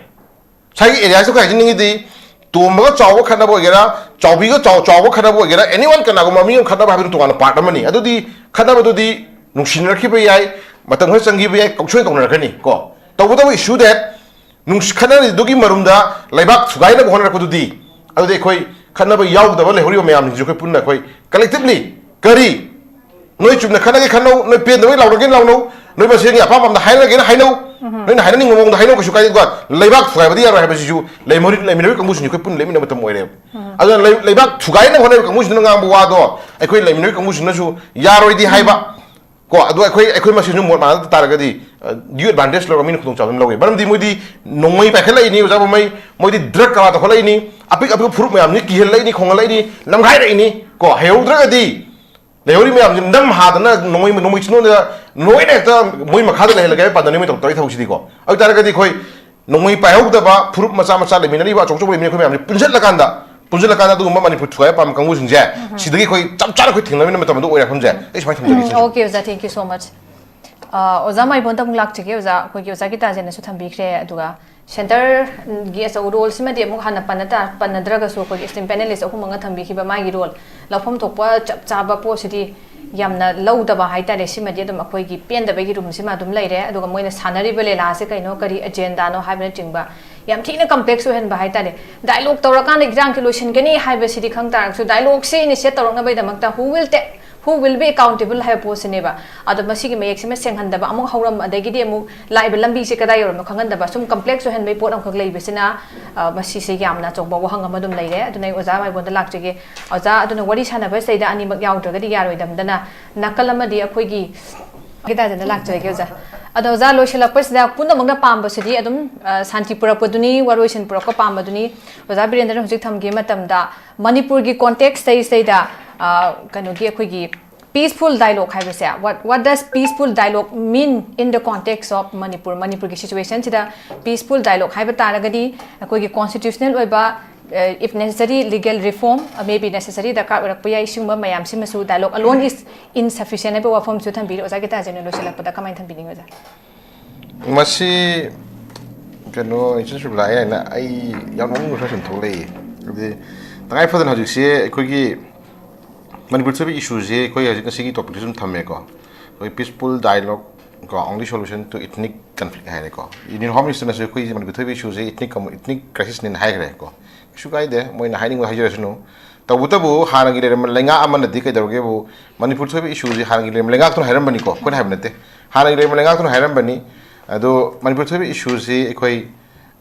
ꯉꯁꯥꯏꯒꯤ ꯑꯦꯔꯤꯌꯥꯁꯤꯗ ꯑꯩꯈꯣꯏ ꯍꯥꯏꯖꯅꯤꯡꯉꯤꯗꯤ, ꯇꯣꯝꯕꯒ ꯆꯥꯎꯕ ꯈꯠꯅꯕ ꯑꯣꯏꯒꯦꯔꯥ, ꯆꯥꯎꯕꯤꯒ ꯆꯥꯎ ꯆꯥꯎꯕ ꯈꯠꯅꯕ ꯑꯣꯏꯒꯦꯔꯥ, ꯑꯦꯅꯤ ꯋꯥꯟ ꯀꯅꯥꯒꯨꯝꯕ ꯃꯤ ꯑꯃ ꯈꯠꯅꯕ ꯍꯥꯏꯕꯗꯨ ꯇꯣꯉꯥꯟꯅ ꯄꯥꯔꯠ ꯑꯃꯅꯤ꯫ ꯑꯗꯨꯗꯤ ꯈꯠꯅꯕꯗꯨꯗꯤ ꯅꯨꯡꯁꯤꯅꯔꯛꯈꯤꯕ ꯌꯥꯏ, ꯃꯇꯝ ꯈꯔ ꯆꯪꯈꯤꯕ ꯌꯥꯏ, ꯀꯧꯁꯣꯏ ꯀꯧꯅꯔꯛꯀꯅꯤ ꯀꯣ꯫ ꯇꯧꯕꯇꯕꯨ ꯏꯁꯨ ꯗꯦꯠ ꯅꯨꯡꯁꯤ ꯈꯠꯅꯔꯤꯗꯨꯒꯤ ꯃꯔꯨꯝꯗ ꯂꯩꯕꯥꯛ ꯊꯨꯒꯥꯏꯅꯕ ꯍꯣꯠꯅꯔꯛꯄꯗꯨꯗꯤ, ꯑꯗꯨꯗꯤ ꯑꯩꯈꯣꯏ ꯈꯠꯅꯕ ꯌꯥꯎꯗꯕ ꯂꯩꯍꯧꯔꯤꯕ ꯃꯌꯥꯝꯁꯤꯡꯁꯦ ꯑꯩꯈꯣꯏ ꯄꯨꯟꯅ ꯑꯩꯈꯣꯏ ꯀꯂꯦꯛꯇꯤꯕꯂꯤ ꯀꯔꯤ ꯅꯣꯏ ꯆꯨꯝꯅ ꯈꯠꯅꯒꯦ ꯈꯠꯅꯧ, ꯅꯣꯏ ꯄꯦꯟꯗꯕꯩ ꯂꯥꯎꯅꯒꯦ ꯂꯥꯎꯅꯧ, ꯅꯣꯏ ꯃꯁꯦꯟꯒꯤ ꯑꯄꯥꯝꯕ ꯑꯝꯗ ꯍꯥꯏꯅꯒꯦꯅ ꯍꯥꯏꯅꯧ, ꯅꯣꯏꯅ ꯍꯥꯏꯅꯅꯤꯡꯕ ꯃꯑꯣꯡꯗ ꯍꯥꯏꯅꯧ, ꯀꯩꯁꯨ ꯀꯥꯏꯗꯦ꯫ ꯑꯗꯨꯒ ꯂꯩꯕꯥꯛ ꯊꯨꯒꯥꯏꯕꯗꯤ ꯌꯥꯔꯣꯏ ꯍꯥꯏꯕꯁꯤꯁꯨ ꯂꯩꯃꯔꯤ-, ꯂꯩꯃꯤꯟꯅꯔꯤꯕ ꯀꯥꯡꯕꯨꯁꯤꯡꯁꯦ ꯑꯩꯈꯣꯏ ꯄꯨꯟꯅ ꯂꯦꯞꯃꯤꯟꯅꯕ ꯃꯇꯝ ꯑꯣꯏꯔꯦꯕ꯫ ꯑꯗꯨꯅ ꯂꯩ-, ꯂꯩꯕꯥꯛ ꯊꯨꯒꯥꯏꯅꯕ ꯍꯣꯠꯅꯔꯤꯕ ꯀꯥꯡꯕꯨꯁꯤꯡꯅ ꯉꯥꯡꯕ ꯋꯥꯗꯣ ꯑꯩꯈꯣꯏ ꯂꯩꯃꯤꯟꯅꯔꯤꯕ ꯀꯥꯡꯕꯨꯁꯤꯡꯅꯁꯨ ꯌꯥꯔꯣꯏꯗꯤ ꯍꯥꯏꯕ ꯀꯣ꯫ ꯑꯗꯣ ꯑꯩꯈꯣꯏ, ꯑꯩꯈꯣꯏ ꯃꯁꯦꯟꯁꯨ ꯃꯣꯠ ꯃꯥꯟꯅꯗ ꯇꯥꯔꯒꯗꯤ, ꯑ, ꯗ꯭ꯌꯨ ꯑꯦꯗꯚꯥꯟꯇꯦꯖ ꯂꯧꯔꯒ ꯃꯤꯅ ꯈꯨꯗꯣꯡꯆꯥꯕ ꯑꯗꯨꯝ ꯂꯧꯋꯦ꯫ ꯃꯔꯝꯗꯤ ꯃꯣꯏꯗꯤ ꯅꯣꯡꯃꯩ ꯄꯥꯏꯈꯠꯂꯛꯏꯅꯤ, ꯑꯣꯖꯥ ꯄꯥꯎꯃꯩ, ꯃꯣꯏꯗꯤ ꯗ꯭ꯔꯒ ꯀꯔꯕꯥꯔ ꯇꯧꯈꯠꯂꯛꯏꯅꯤ, ꯑꯄꯤꯛ ꯑꯄꯤꯛꯄ ꯐꯨꯔꯨꯞ ꯃꯌꯥꯝꯁꯤ ꯀꯤꯍꯜꯂꯛꯏꯅꯤ, ꯈꯣꯡꯍꯜꯂꯛꯏꯅꯤ, ꯂꯝꯈꯥꯏꯔꯛꯏꯅꯤ ꯀꯣ꯫ ꯍꯩꯍꯧꯗ꯭ꯔꯒꯗꯤ ꯂꯩꯍꯧꯔꯤ ꯃꯌꯥꯝꯁꯤ ꯅꯝ ꯍꯥꯗꯅ ꯅꯣꯡꯃꯩ, ꯅꯣꯡꯃꯩ ꯆꯤꯟꯅꯣꯟꯗ ꯂꯣꯏꯅ ꯍꯦꯛꯇ ꯃꯣꯏ ꯃꯈꯥꯗ ꯂꯩꯍꯜꯂꯒꯦ ꯍꯥꯏꯕ ꯄꯥꯟꯗꯝꯅꯤ ꯃꯣꯏ ꯇꯧ-, ꯇꯧꯔꯤ ꯊꯕꯛꯁꯤꯗꯤꯀꯣ꯫ ꯑꯗꯨ ꯇꯥꯔꯒꯗꯤ ꯑꯩꯈꯣꯏ ꯅꯣꯡꯃꯩ ꯄꯥꯏꯍꯧꯗꯕ ꯐꯨꯔꯨꯞ ꯃꯆꯥ ꯃꯆꯥ ꯂꯩꯃꯤꯟꯅꯔꯤꯕ ꯑꯆꯧ ꯑꯆꯧꯕ ꯂꯩꯃꯤꯟꯅꯔꯤ ꯑꯩꯈꯣꯏ ꯃꯌꯥꯝꯁꯤ ꯄꯨꯟꯁꯤꯜꯂꯀꯥꯟꯗ, ꯄꯨꯟꯁꯤꯜꯂꯀꯥꯟꯗ ꯑꯗꯨꯒꯨꯝꯕ ꯃꯅꯤꯄꯨꯔ ꯊꯨꯒꯥꯏꯕ ꯄꯥꯝꯕ ꯀꯥꯡꯕꯨꯁꯤꯡꯁꯦ ꯁꯤꯗꯒꯤ ꯑꯩꯈꯣꯏ ꯆꯞ ꯆꯥꯅ ꯑꯩꯈꯣꯏ ꯊꯦꯡꯅꯃꯤꯟꯅꯕ ꯃꯇꯝꯗ ꯑꯣꯏꯔꯦ ꯈꯟꯖꯩ꯫ ꯑꯩ ꯁꯨꯃꯥꯏꯅ ꯊꯝꯖꯒꯦ, ꯏꯆꯟ꯫ Okay, ꯑꯣꯖꯥ, thank you so much. ꯑ, ꯑꯣꯖꯥ ꯃꯥꯏꯕꯣꯟꯗ ꯑꯃꯨꯛ ꯂꯥꯛꯆꯒꯦ, ꯑꯣꯖꯥ꯫ ꯑꯩꯈꯣꯏꯒꯤ ꯑꯣꯖꯥ ꯒꯤꯇꯥꯖꯦꯟꯅꯁꯨ ꯊꯝꯕꯤꯈ꯭ꯔꯦ, ꯑꯗꯨꯒ ꯁꯦꯟꯇꯔꯒꯤ ꯑꯆꯧꯕ ꯔꯣꯜꯁꯤꯃꯗꯤ ꯑꯃꯨꯛ ꯍꯥꯟꯅ ꯄꯟꯅ ꯇꯥ-, ꯄꯟꯅꯗ꯭ꯔꯒꯁꯨ, ꯑꯩꯈꯣꯏꯒꯤ ꯏꯁꯇꯤꯝ ꯄꯦꯅꯦꯂꯤꯁ ꯑꯍꯨꯝ ꯑꯃ ꯊꯝꯕꯤꯈꯤꯕ, ꯃꯥꯒꯤ ꯔꯣꯜ ꯂꯧꯐꯝ ꯊꯣꯛꯄ ꯆꯞ ꯆꯥꯕ ꯄꯣꯠꯁꯤꯗꯤ ꯌꯥꯝꯅ ꯂꯧꯗꯕ ꯍꯥꯏꯇꯥꯔꯦ꯫ ꯁꯤꯃꯗꯤ ꯑꯗꯨꯝ ꯑꯩꯈꯣꯏꯒꯤ ꯄꯦꯟꯗꯕꯒꯤ ꯔꯨꯝꯁꯤꯃ ꯑꯗꯨꯝ ꯂꯩꯔꯦ꯫ ꯑꯗꯨꯒ ꯃꯣꯏꯅ ꯁꯥꯟꯅꯔꯤꯕ ꯂꯤꯂꯥꯁꯦ ꯀꯩꯅꯣ, ꯀꯔꯤ ꯑꯦꯖꯦꯟꯗꯥꯅꯣ ꯍꯥꯏꯕꯅꯆꯤꯡꯕ ꯌꯥꯝ ꯊꯤꯅ ꯀꯝꯄ꯭ꯂꯦꯛꯁ ꯑꯣꯏꯍꯟꯕ ꯍꯥꯏꯇꯥꯔꯦ꯫ ꯗꯥꯏꯂꯣꯛ ꯇꯧꯔꯀꯥꯟꯗ ꯏꯔꯥꯡꯁꯤ ꯂꯣꯏꯁꯤꯟꯒꯅꯤ ꯍꯥꯏꯕꯁꯤꯗꯤ ꯈꯪ ꯇꯥꯔꯒꯁꯨ, ꯗꯥꯏꯂꯣꯛꯁꯦ ꯏꯅꯤꯁꯤꯌꯦꯠ ꯇꯧꯔꯛꯅꯕꯒꯤꯗꯃꯛꯇ who will take, Who will be accountable ꯍꯥꯏꯕ ꯄꯣꯠꯁꯤꯅꯦꯕ꯫ ꯑꯗꯣ ꯃꯁꯤꯒꯤ ꯃꯌꯦꯛꯁꯤꯃ ꯁꯦꯡꯍꯟꯗꯕ, ꯑꯃꯨꯛ ꯍꯧꯔꯝ ꯑꯗꯒꯤꯗꯤ ꯑꯃꯨꯛ ꯂꯥꯛꯏꯕ ꯂꯝꯕꯤꯁꯦ ꯀꯗꯥꯏ ꯌꯧꯔꯝꯅꯣ ꯈꯪꯍꯟꯗꯕ, ꯁꯨꯝ ꯀꯝꯄ꯭ꯂꯦꯛꯁ ꯑꯣꯏꯍꯟꯕꯒꯤ ꯄꯣꯠ ꯑꯃꯈꯛ ꯂꯩꯕꯁꯤꯅ, ꯑ, ꯃꯁꯤꯁꯦ ꯌꯥꯝꯅ ꯑꯆꯧꯕ ꯋꯥꯍꯪ ꯑꯃ ꯑꯗꯨꯝ ꯂꯩꯔꯦ꯫ ꯑꯗꯨꯅ ꯑꯩ ꯑꯣꯖꯥ ꯃꯥꯏꯕꯣꯟꯗ ꯂꯥꯛꯆꯒꯦ꯫ ꯑꯣꯖꯥ, ꯑꯗꯨꯅ ꯋꯥꯔꯤ ꯁꯥꯟꯅꯕꯁꯤꯗꯩꯗ ꯑꯅꯤꯃꯛ ꯌꯥꯎꯗ꯭ꯔꯒꯗꯤ ꯌꯥꯔꯣꯏꯗꯕꯗꯅ, ꯅꯥꯀꯜ ꯑꯃꯗꯤ ꯑꯩꯈꯣꯏꯒꯤ ꯒꯤꯇꯥꯖꯟꯗ ꯂꯥꯛꯆꯔꯒꯦ ꯑꯣꯖꯥ꯫ ꯑꯗꯣ ꯑꯣꯖꯥ, ꯂꯣꯏꯁꯤꯜꯂꯛꯄꯁꯤꯗ ꯄꯨꯝꯅꯃꯛꯅ ꯄꯥꯝꯕꯁꯤꯗꯤ ꯑꯗꯨꯝ, ꯑ, ꯁꯥꯟꯇꯤ ꯄꯨꯔꯛꯄꯗꯨꯅꯤ, ꯋꯥꯔꯣꯏꯁꯤꯟ ꯄꯨꯔꯛꯄ ꯄꯥꯝꯕꯗꯨꯅꯤ꯫ ꯑꯣꯖꯥ ꯕꯤꯔꯦꯟꯗ꯭ꯔꯅ ꯍꯧꯖꯤꯛ ꯊꯝꯈꯤꯕ ꯃꯇꯝꯗ ꯃꯅꯤꯄꯨꯔꯒꯤ ꯀꯣꯟꯇꯦꯛꯁꯇꯩꯁꯤꯗꯩꯗ, ꯑ, ꯀꯩꯅꯣꯒꯤ ꯑꯩꯈꯣꯏꯒꯤ peaceful dialogue ꯍꯥꯏꯕꯁꯦ, what, what does peaceful dialogue mean in the context of Manipur? ꯃꯅꯤꯄꯨꯔꯒꯤ ꯁꯤꯆꯨꯋꯦꯁꯟꯁꯤꯗ peaceful dialogue ꯍꯥꯏꯕ ꯇꯥꯔꯒꯗꯤ ꯑꯩꯈꯣꯏꯒꯤ ꯀꯣꯟꯁꯇꯤꯇ꯭ꯌꯨꯁꯅꯦꯜ ꯑꯣꯏꯕ, if necessary, legal reform may be necessary, ꯗꯔꯀꯥꯔ ꯑꯣꯏꯔꯛꯄ ꯌꯥꯏ꯫ ꯁꯤꯒꯨꯝꯕ ꯃꯌꯥꯝꯁꯤꯃꯁꯨ dialogue alone is insufficient ꯍꯥꯏꯕ ꯋꯥꯐꯝꯁꯨ ꯊꯝꯕꯤꯔꯤ꯫ ꯑꯣꯖꯥ ꯒꯤꯇꯥꯖꯟꯅ ꯂꯣꯏꯁꯤꯜꯂꯛꯄꯗ ꯀꯃꯥꯏꯅ ꯊꯝꯕꯤꯅꯤꯡꯉꯤ ꯑꯣꯖꯥ? ꯃꯁꯤ ꯀꯩꯅꯣ, ꯏꯆꯟ ꯁꯨꯕꯂꯥ, ꯑꯩ ꯍꯥꯏꯅ ꯑꯩ ꯌꯥꯝ ꯅꯣꯛꯅꯤꯡꯕ ꯈꯔ ꯁꯨꯝ ꯊꯣꯛꯂꯛꯏ꯫ ꯍꯥꯏꯗꯤ, ꯇꯉꯥꯏ ꯐꯗꯅ ꯍꯧꯖꯤꯛꯁꯦ ꯑꯩꯈꯣꯏꯒꯤ ꯃꯅꯤꯄꯨꯔ ꯊꯣꯛꯏꯕ ꯏꯁꯨꯁꯦ ꯑꯩꯈꯣꯏ ꯍꯧꯖꯤꯛ ꯉꯁꯤꯒꯤ ꯇꯣꯄꯤꯛꯁꯤ ꯁꯨꯝ ꯊꯝꯃꯦꯀꯣ꯫ ꯑꯩꯈꯣꯏ peaceful dialogue ꯀꯣ, only solution to ethnic conflict ꯍꯥꯏꯔꯦꯀꯣ꯫ ꯏꯟꯗꯤꯌꯟ ꯍꯣꯝ ꯃꯤꯅꯤꯁꯇꯔꯅꯁꯨ ꯑꯩꯈꯣꯏ ꯃꯅꯤꯄꯨꯔ ꯊꯣꯛꯏꯕ ꯏꯁꯨꯁꯦ ethnic, ethnic crisisꯅꯦꯅ ꯍꯥꯏꯈ꯭ꯔꯦꯀꯣ꯫ ꯀꯩꯁꯨ ꯀꯥꯏꯗꯦ, ꯃꯣꯏꯅ ꯍꯥꯏꯅꯤꯡꯕ ꯍꯥꯏꯖꯔꯁꯅꯨ꯫ ꯇꯧꯕꯇꯕꯨ ꯍꯥꯟꯅꯒꯤ ꯂꯩꯔꯝꯕ ꯂꯩꯉꯥꯛ ꯑꯃꯅꯗꯤ ꯀꯩꯗꯧꯔꯒꯦꯕꯨ, ꯃꯅꯤꯄꯨꯔ ꯊꯣꯛꯏꯕ ꯏꯁꯨꯁꯦ ꯍꯥꯟꯅꯒꯤ ꯂꯩꯔꯝꯕ ꯂꯩꯉꯥꯛꯇꯨꯅ ꯍꯥꯏꯔꯝꯕꯅꯤꯀꯣ, ꯑꯩꯈꯣꯏꯅ ꯍꯥꯏꯕ ꯅꯠꯇꯦ꯫ ꯍꯥꯟꯅꯒꯤ ꯂꯩꯔꯝꯕ ꯂꯩꯉꯥꯛꯇꯨꯅ ꯍꯥꯏꯔꯝꯕꯅꯤ꯫ ꯑꯗꯣ ꯃꯅꯤꯄꯨꯔ ꯊꯣꯛꯏꯕ ꯏꯁꯨꯁꯤ ꯑꯩꯈꯣꯏ,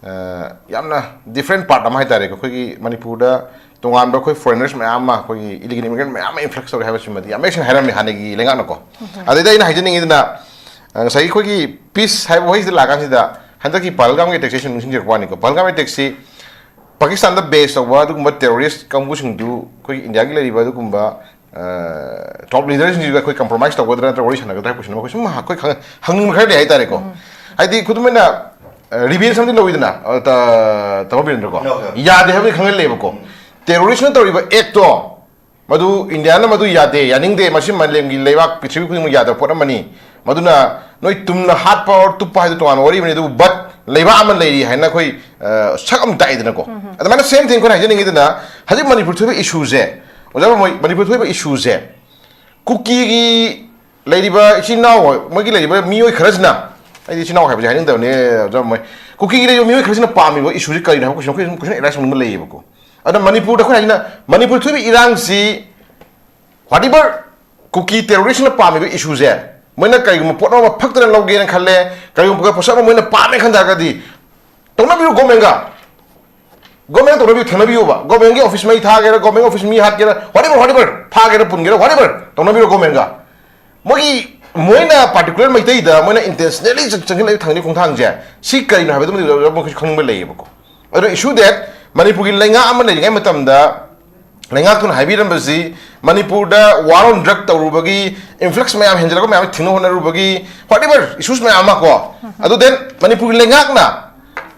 ꯑ, ꯌꯥꯝꯅ different part ꯑꯃ ꯍꯥꯏꯇꯥꯔꯦꯀꯣ꯫ ꯑꯩꯈꯣꯏꯒꯤ ꯃꯅꯤꯄꯨꯔꯗ ꯇꯣꯉꯥꯟꯕ ꯑꯩꯈꯣꯏ foreigners ꯃꯌꯥꯝ ꯑꯃ, ꯑꯩꯈꯣꯏꯒꯤ illegal immigrant ꯃꯌꯥꯝ ꯑꯃ influx ꯇꯧꯔꯦ ꯍꯥꯏꯕꯁꯤꯃꯗꯤ ꯌꯥꯝ ꯃꯌꯦꯛ ꯁꯦꯡꯅ ꯍꯥꯏꯔꯝꯃꯤ ꯍꯥꯟꯅꯒꯤ ꯂꯩꯉꯥꯛꯅꯀꯣ꯫ ꯑꯗꯩꯗ ꯑꯩꯅ ꯍꯥꯏꯖꯅꯤꯡꯉꯤꯗꯨꯅ, ꯑ, ꯉꯁꯥꯏꯒꯤ ꯑꯩꯈꯣꯏꯒꯤ peace ꯍꯥꯏꯕ ꯋꯥꯍꯩꯁꯤꯗ ꯂꯥꯛꯀꯥꯟꯁꯤꯗ ꯍꯟꯗꯛꯀꯤ ꯄꯍꯜꯒꯥꯝꯒꯤ attackꯁꯦ ꯁꯨꯝ ꯅꯤꯡꯁꯤꯡꯖꯔꯛꯄ ꯋꯥꯅꯤꯀꯣ꯫ ꯄꯍꯜꯒꯥꯝ attackꯁꯤ ꯄꯥꯀꯤꯁꯇꯥꯟꯗ base ꯇꯧꯕ ꯑꯗꯨꯒꯨꯝꯕ terrorist ꯀꯥꯡꯕꯨꯁꯤꯡꯗꯨ ꯑꯩꯈꯣꯏꯒꯤ ꯏꯟꯗꯤꯌꯥꯒꯤ ꯂꯩꯔꯤꯕ ꯑꯗꯨꯒꯨꯝꯕ, ꯑ, top leaderꯁꯤꯡꯁꯤꯒ ꯑꯩꯈꯣꯏ compromise ꯇꯧꯒꯗ꯭ꯔꯥ ꯅꯠꯇ꯭ꯔꯒ ꯋꯥꯔꯤ ꯁꯥꯟꯅꯒꯗ꯭ꯔꯥ ꯍꯥꯏꯕ question ꯑꯃ ꯑꯩꯈꯣꯏ ꯁꯨꯝ ꯑꯩꯈꯣꯏ ꯈꯪ-, ꯍꯪꯅꯤꯡꯕ ꯈꯔ ꯂꯩ ꯍꯥꯏꯇꯥꯔꯦꯀꯣ꯫ ꯍꯥꯏꯗꯤ ꯈꯨꯗꯝ ꯑꯣꯏꯅ, ꯑ, revenge ꯑꯃꯗꯤ ꯂꯧꯋꯤꯗꯅ, ꯑ, ꯇ-, ꯇꯥꯃꯣ ꯕꯤꯔꯦꯟꯗ꯭ꯔꯀꯣ? ꯂꯧꯋꯦ꯫ ꯌꯥꯗꯦ ꯍꯥꯏꯕꯗꯤ ꯈꯪꯍꯜꯂꯦꯕꯀꯣ꯫ terroristꯅ ꯇꯧꯔꯤꯕ actꯇꯣ ꯃꯗꯨ ꯏꯟꯗꯤꯌꯥꯅ ꯃꯗꯨ ꯌꯥꯗꯦ, ꯌꯥꯅꯤꯡꯗꯦ, ꯃꯁꯤ ꯃꯥꯂꯦꯝꯒꯤ ꯂꯩꯕꯥꯛ ꯄ꯭ꯔꯤꯊꯤꯕꯤ ꯈꯨꯗꯤꯡꯃꯛ ꯌꯥꯗꯕ ꯄꯣꯠ ꯑꯃꯅꯤ, ꯃꯗꯨꯅ ꯅꯣꯏ ꯇꯨꯝꯅ ꯍꯥꯠꯄ ꯑꯣꯔ ꯇꯨꯞꯄ ꯍꯥꯏꯗꯨ ꯇꯣꯉꯥꯟꯕ ꯋꯥꯔꯤ ꯑꯃꯅꯤ, ꯑꯗꯨꯕꯨ but ꯂꯩꯕꯥꯛ ꯑꯃ ꯂꯩꯔꯤ ꯍꯥꯏꯅ ꯑꯩꯈꯣꯏ, ꯑ, ꯁꯛ ꯑꯃ ꯇꯥꯛꯏꯗꯅꯀꯣ꯫ ꯑꯗꯨꯃꯥꯏꯅ same thing ꯑꯩꯈꯣꯏꯅ ꯍꯥꯏꯖꯅꯤꯡꯉꯤꯗꯅ, ꯍꯧꯖꯤꯛ ꯃꯅꯤꯄꯨꯔ ꯊꯣꯛꯏꯕ issueꯁꯦ, ꯑꯣꯖꯥ ꯃꯣꯏ, ꯃꯅꯤꯄꯨꯔ ꯊꯣꯛꯏꯕ issueꯁꯦ ꯀꯨꯀꯤꯒꯤ ꯂꯩꯔꯤꯕ ꯏꯆꯤꯟ ꯏꯅꯥꯎ, ꯃꯣꯏꯒꯤ ꯂꯩꯔꯤꯕ ꯃꯤꯑꯣꯏ ꯈꯔꯁꯤꯅ, ꯑꯩꯗꯤ ꯏꯆꯤꯟ ꯏꯅꯥꯎ ꯍꯥꯏꯕꯁꯦ ꯍꯥꯏꯅꯤꯡꯗꯕꯅꯦ, ꯑꯣꯖꯥ ꯃꯣꯏ, ꯀꯨꯀꯤꯒꯤ ꯂꯩꯔꯤꯕ ꯃꯤꯑꯣꯏ ꯈꯔꯁꯤꯅ ꯄꯥꯝꯃꯤꯕ issueꯁꯦ ꯀꯔꯤꯅꯣ ꯍꯥꯏꯕ question, ꯑꯩꯈꯣꯏ ꯁꯨꯝ question arise ꯇꯧꯅꯤꯡꯕ ꯂꯩꯌꯦꯕꯀꯣ꯫ ꯑꯗ ꯃꯅꯤꯄꯨꯔꯗ ꯑꯩꯈꯣꯏꯅ ꯍꯥꯏꯁꯤꯅ, ꯃꯅꯤꯄꯨꯔ ꯊꯣꯛꯏꯕ ꯏꯔꯥꯡꯁꯤ whatever ꯀꯨꯀꯤ ꯇꯦꯔꯣꯔꯤꯁꯅ ꯄꯥꯝꯃꯤꯕ ꯏꯁꯨꯁꯦ, ꯃꯣꯏꯅ ꯀꯔꯤꯒꯨꯝꯕ ꯄꯣꯠ ꯑꯃ ꯐꯛꯇꯅ ꯂꯧꯒꯦꯅ ꯈꯜꯂꯦ, ꯀꯔꯤꯒꯨꯝꯕ ꯄꯣꯠꯁꯛ ꯑꯃ ꯃꯣꯏꯅ ꯄꯥꯝꯃꯦ ꯈꯟ ꯇꯥꯔꯒꯗꯤ ꯇꯧꯅꯕꯤꯌꯨ ꯒꯣꯔꯃꯦꯟꯒ꯫ ꯒꯣꯔꯃꯦꯟ ꯇꯧꯅꯕꯤꯌꯨ, ꯊꯦꯡꯅꯕꯤꯌꯨꯕ꯫ ꯒꯣꯔꯃꯦꯟꯒꯤ ꯑꯣꯐꯤꯁ ꯃꯩ ꯊꯥꯒꯦꯔꯥ, ꯒꯣꯔꯃꯦꯟ ꯑꯣꯐꯤꯁ ꯃꯤ ꯍꯥꯠꯀꯦꯔꯥ, whatever, whatever, ꯐꯥꯒꯦꯔꯥ, ꯄꯨꯟꯒꯦꯔꯥ, whatever, ꯇꯧꯅꯕꯤꯔꯣ ꯒꯣꯔꯃꯦꯟꯒ꯫ ꯃꯣꯏꯒꯤ, ꯃꯣꯏꯅ particular ꯃꯩꯇꯩꯗ ꯃꯣꯏꯅ intentionally ꯆꯪꯁꯤꯜꯂꯛꯏꯕ ꯊꯥꯡꯒꯤ ꯈꯣꯡꯊꯥꯡꯁꯦ, ꯁꯤ ꯀꯔꯤꯅꯣ ꯍꯥꯏꯕꯗꯨꯃꯗꯤ ꯃꯈꯣꯏꯁꯨ ꯈꯪꯅꯤꯡꯕ ꯂꯩꯌꯦꯕꯀꯣ꯫ ꯑꯗꯣ issue that ꯃꯅꯤꯄꯨꯔꯒꯤ ꯂꯩꯉꯥꯛ ꯑꯃ ꯂꯩꯔꯤꯉꯩ ꯃꯇꯝꯗ ꯂꯩꯉꯥꯛꯇꯨꯅ ꯍꯥꯏꯕꯤꯔꯝꯕꯁꯤ ꯃꯅꯤꯄꯨꯔꯗ war on drug ꯇꯧꯔꯨꯕꯒꯤ influx ꯃꯌꯥꯝ ꯍꯦꯟꯖꯜꯂꯛꯄ ꯃꯌꯥꯝ ꯊꯤꯡꯅ ꯍꯣꯠꯅꯔꯨꯕꯒꯤ whatever issues ꯃꯌꯥꯝ ꯑꯃ ꯀꯣ꯫ ꯑꯗꯨ then ꯃꯅꯤꯄꯨꯔꯒꯤ ꯂꯩꯉꯥꯛꯅ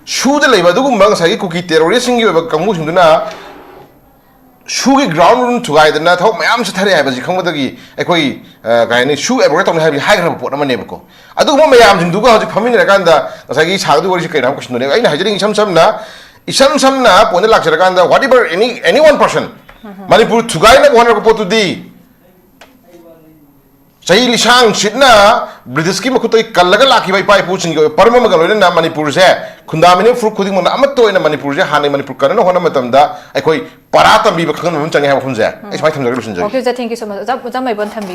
ꯁꯨꯗ ꯂꯩꯕ ꯑꯗꯨꯒꯨꯝꯕ ꯉꯁꯥꯏꯒꯤ ꯀꯨꯀꯤ ꯇꯦꯔꯣꯔꯤꯁꯁꯤꯡꯒꯤ ꯑꯣꯏꯕ ꯀꯥꯡꯕꯨꯁꯤꯡꯗꯨꯅ ꯁꯨꯒꯤ ground root ꯊꯨꯒꯥꯏꯗꯅ ꯊꯕꯛ ꯃꯌꯥꯝ ꯆꯠꯊꯔꯦ ꯍꯥꯏꯕꯁꯤ ꯈꯪꯕꯗꯒꯤ ꯑꯩꯈꯣꯏ, ꯑ, ꯀꯩ ꯍꯥꯏꯅꯤ, ꯁꯨ abolish ꯇꯧꯅꯤ ꯍꯥꯏꯕꯁꯤ ꯍꯥꯏꯈ꯭ꯔꯕ ꯄꯣꯠ ꯑꯃꯅꯦꯕꯀꯣ꯫ ꯑꯗꯨꯒꯨꯝꯕ ꯃꯌꯥꯝꯁꯤꯡꯗꯨꯒ ꯍꯧꯖꯤꯛ ꯐꯝꯃꯤꯟꯅꯔꯀꯥꯟꯗ ꯉꯁꯥꯏꯒꯤ ꯁꯥꯒꯗꯕ ꯋꯥꯔꯤꯁꯤ ꯀꯩꯅꯣ ꯍꯥꯏꯕ question ꯗꯨꯅꯦꯕ꯫ ꯑꯩꯅ ꯍꯥꯏꯖꯅꯤꯡꯉꯤ ꯏꯁꯝ ꯁꯝꯅ, ꯏꯁꯝ ꯁꯝꯅ point ꯗ ꯂꯥꯛꯆꯔꯀꯥꯟꯗ whatever any, any one person Manipur ꯊꯨꯒꯥꯏꯅꯕ ꯍꯣꯠꯅꯔꯛꯄ ꯄꯣꯠꯇꯨꯗꯤ ꯆꯍꯤ ꯂꯤꯁꯥꯡ ꯁꯤꯠꯅ ꯕ꯭ꯔꯤꯇꯤꯁꯀꯤ ꯃꯈꯨꯠꯇꯒꯤ ꯀꯜꯂꯒ ꯂꯥꯛꯈꯤꯕ ꯏꯄꯥ ꯏꯄꯨꯁꯤꯡꯒꯤ ꯑꯣꯏꯕ ꯄꯔꯝ ꯑꯃꯒ ꯂꯣꯏꯅꯅ ꯃꯅꯤꯄꯨꯔꯁꯦ ꯈꯨꯟꯗꯥꯃꯤꯅꯤ ꯐꯨꯔꯨꯞ ꯈꯨꯗꯤꯡꯃꯛꯅ ꯑꯃꯠꯇ ꯑꯣꯏꯅ ꯃꯅꯤꯄꯨꯔꯁꯦ ꯍꯥꯟꯅ ꯃꯅꯤꯄꯨꯔ ꯀꯟꯅꯅ ꯍꯣꯠꯅꯕ ꯃꯇꯝꯗ ꯑꯩꯈꯣꯏ ꯄꯔꯥ ꯇꯝꯕꯤꯕ ꯈꯪꯍꯟꯕ ꯑꯃ ꯆꯪꯉꯦ ꯍꯥꯏꯕ ꯋꯥꯐꯝꯁꯦ ꯑꯩ ꯁꯨꯃꯥꯏꯅ ꯊꯝꯖꯔꯒ ꯂꯣꯏꯁꯤꯟꯖꯒꯦ꯫ Okay, thank you so much. ꯑꯣꯖꯥ, ꯑꯣꯖꯥ ꯃꯥꯏꯕꯝ ꯊꯝꯕꯤꯌꯨ꯫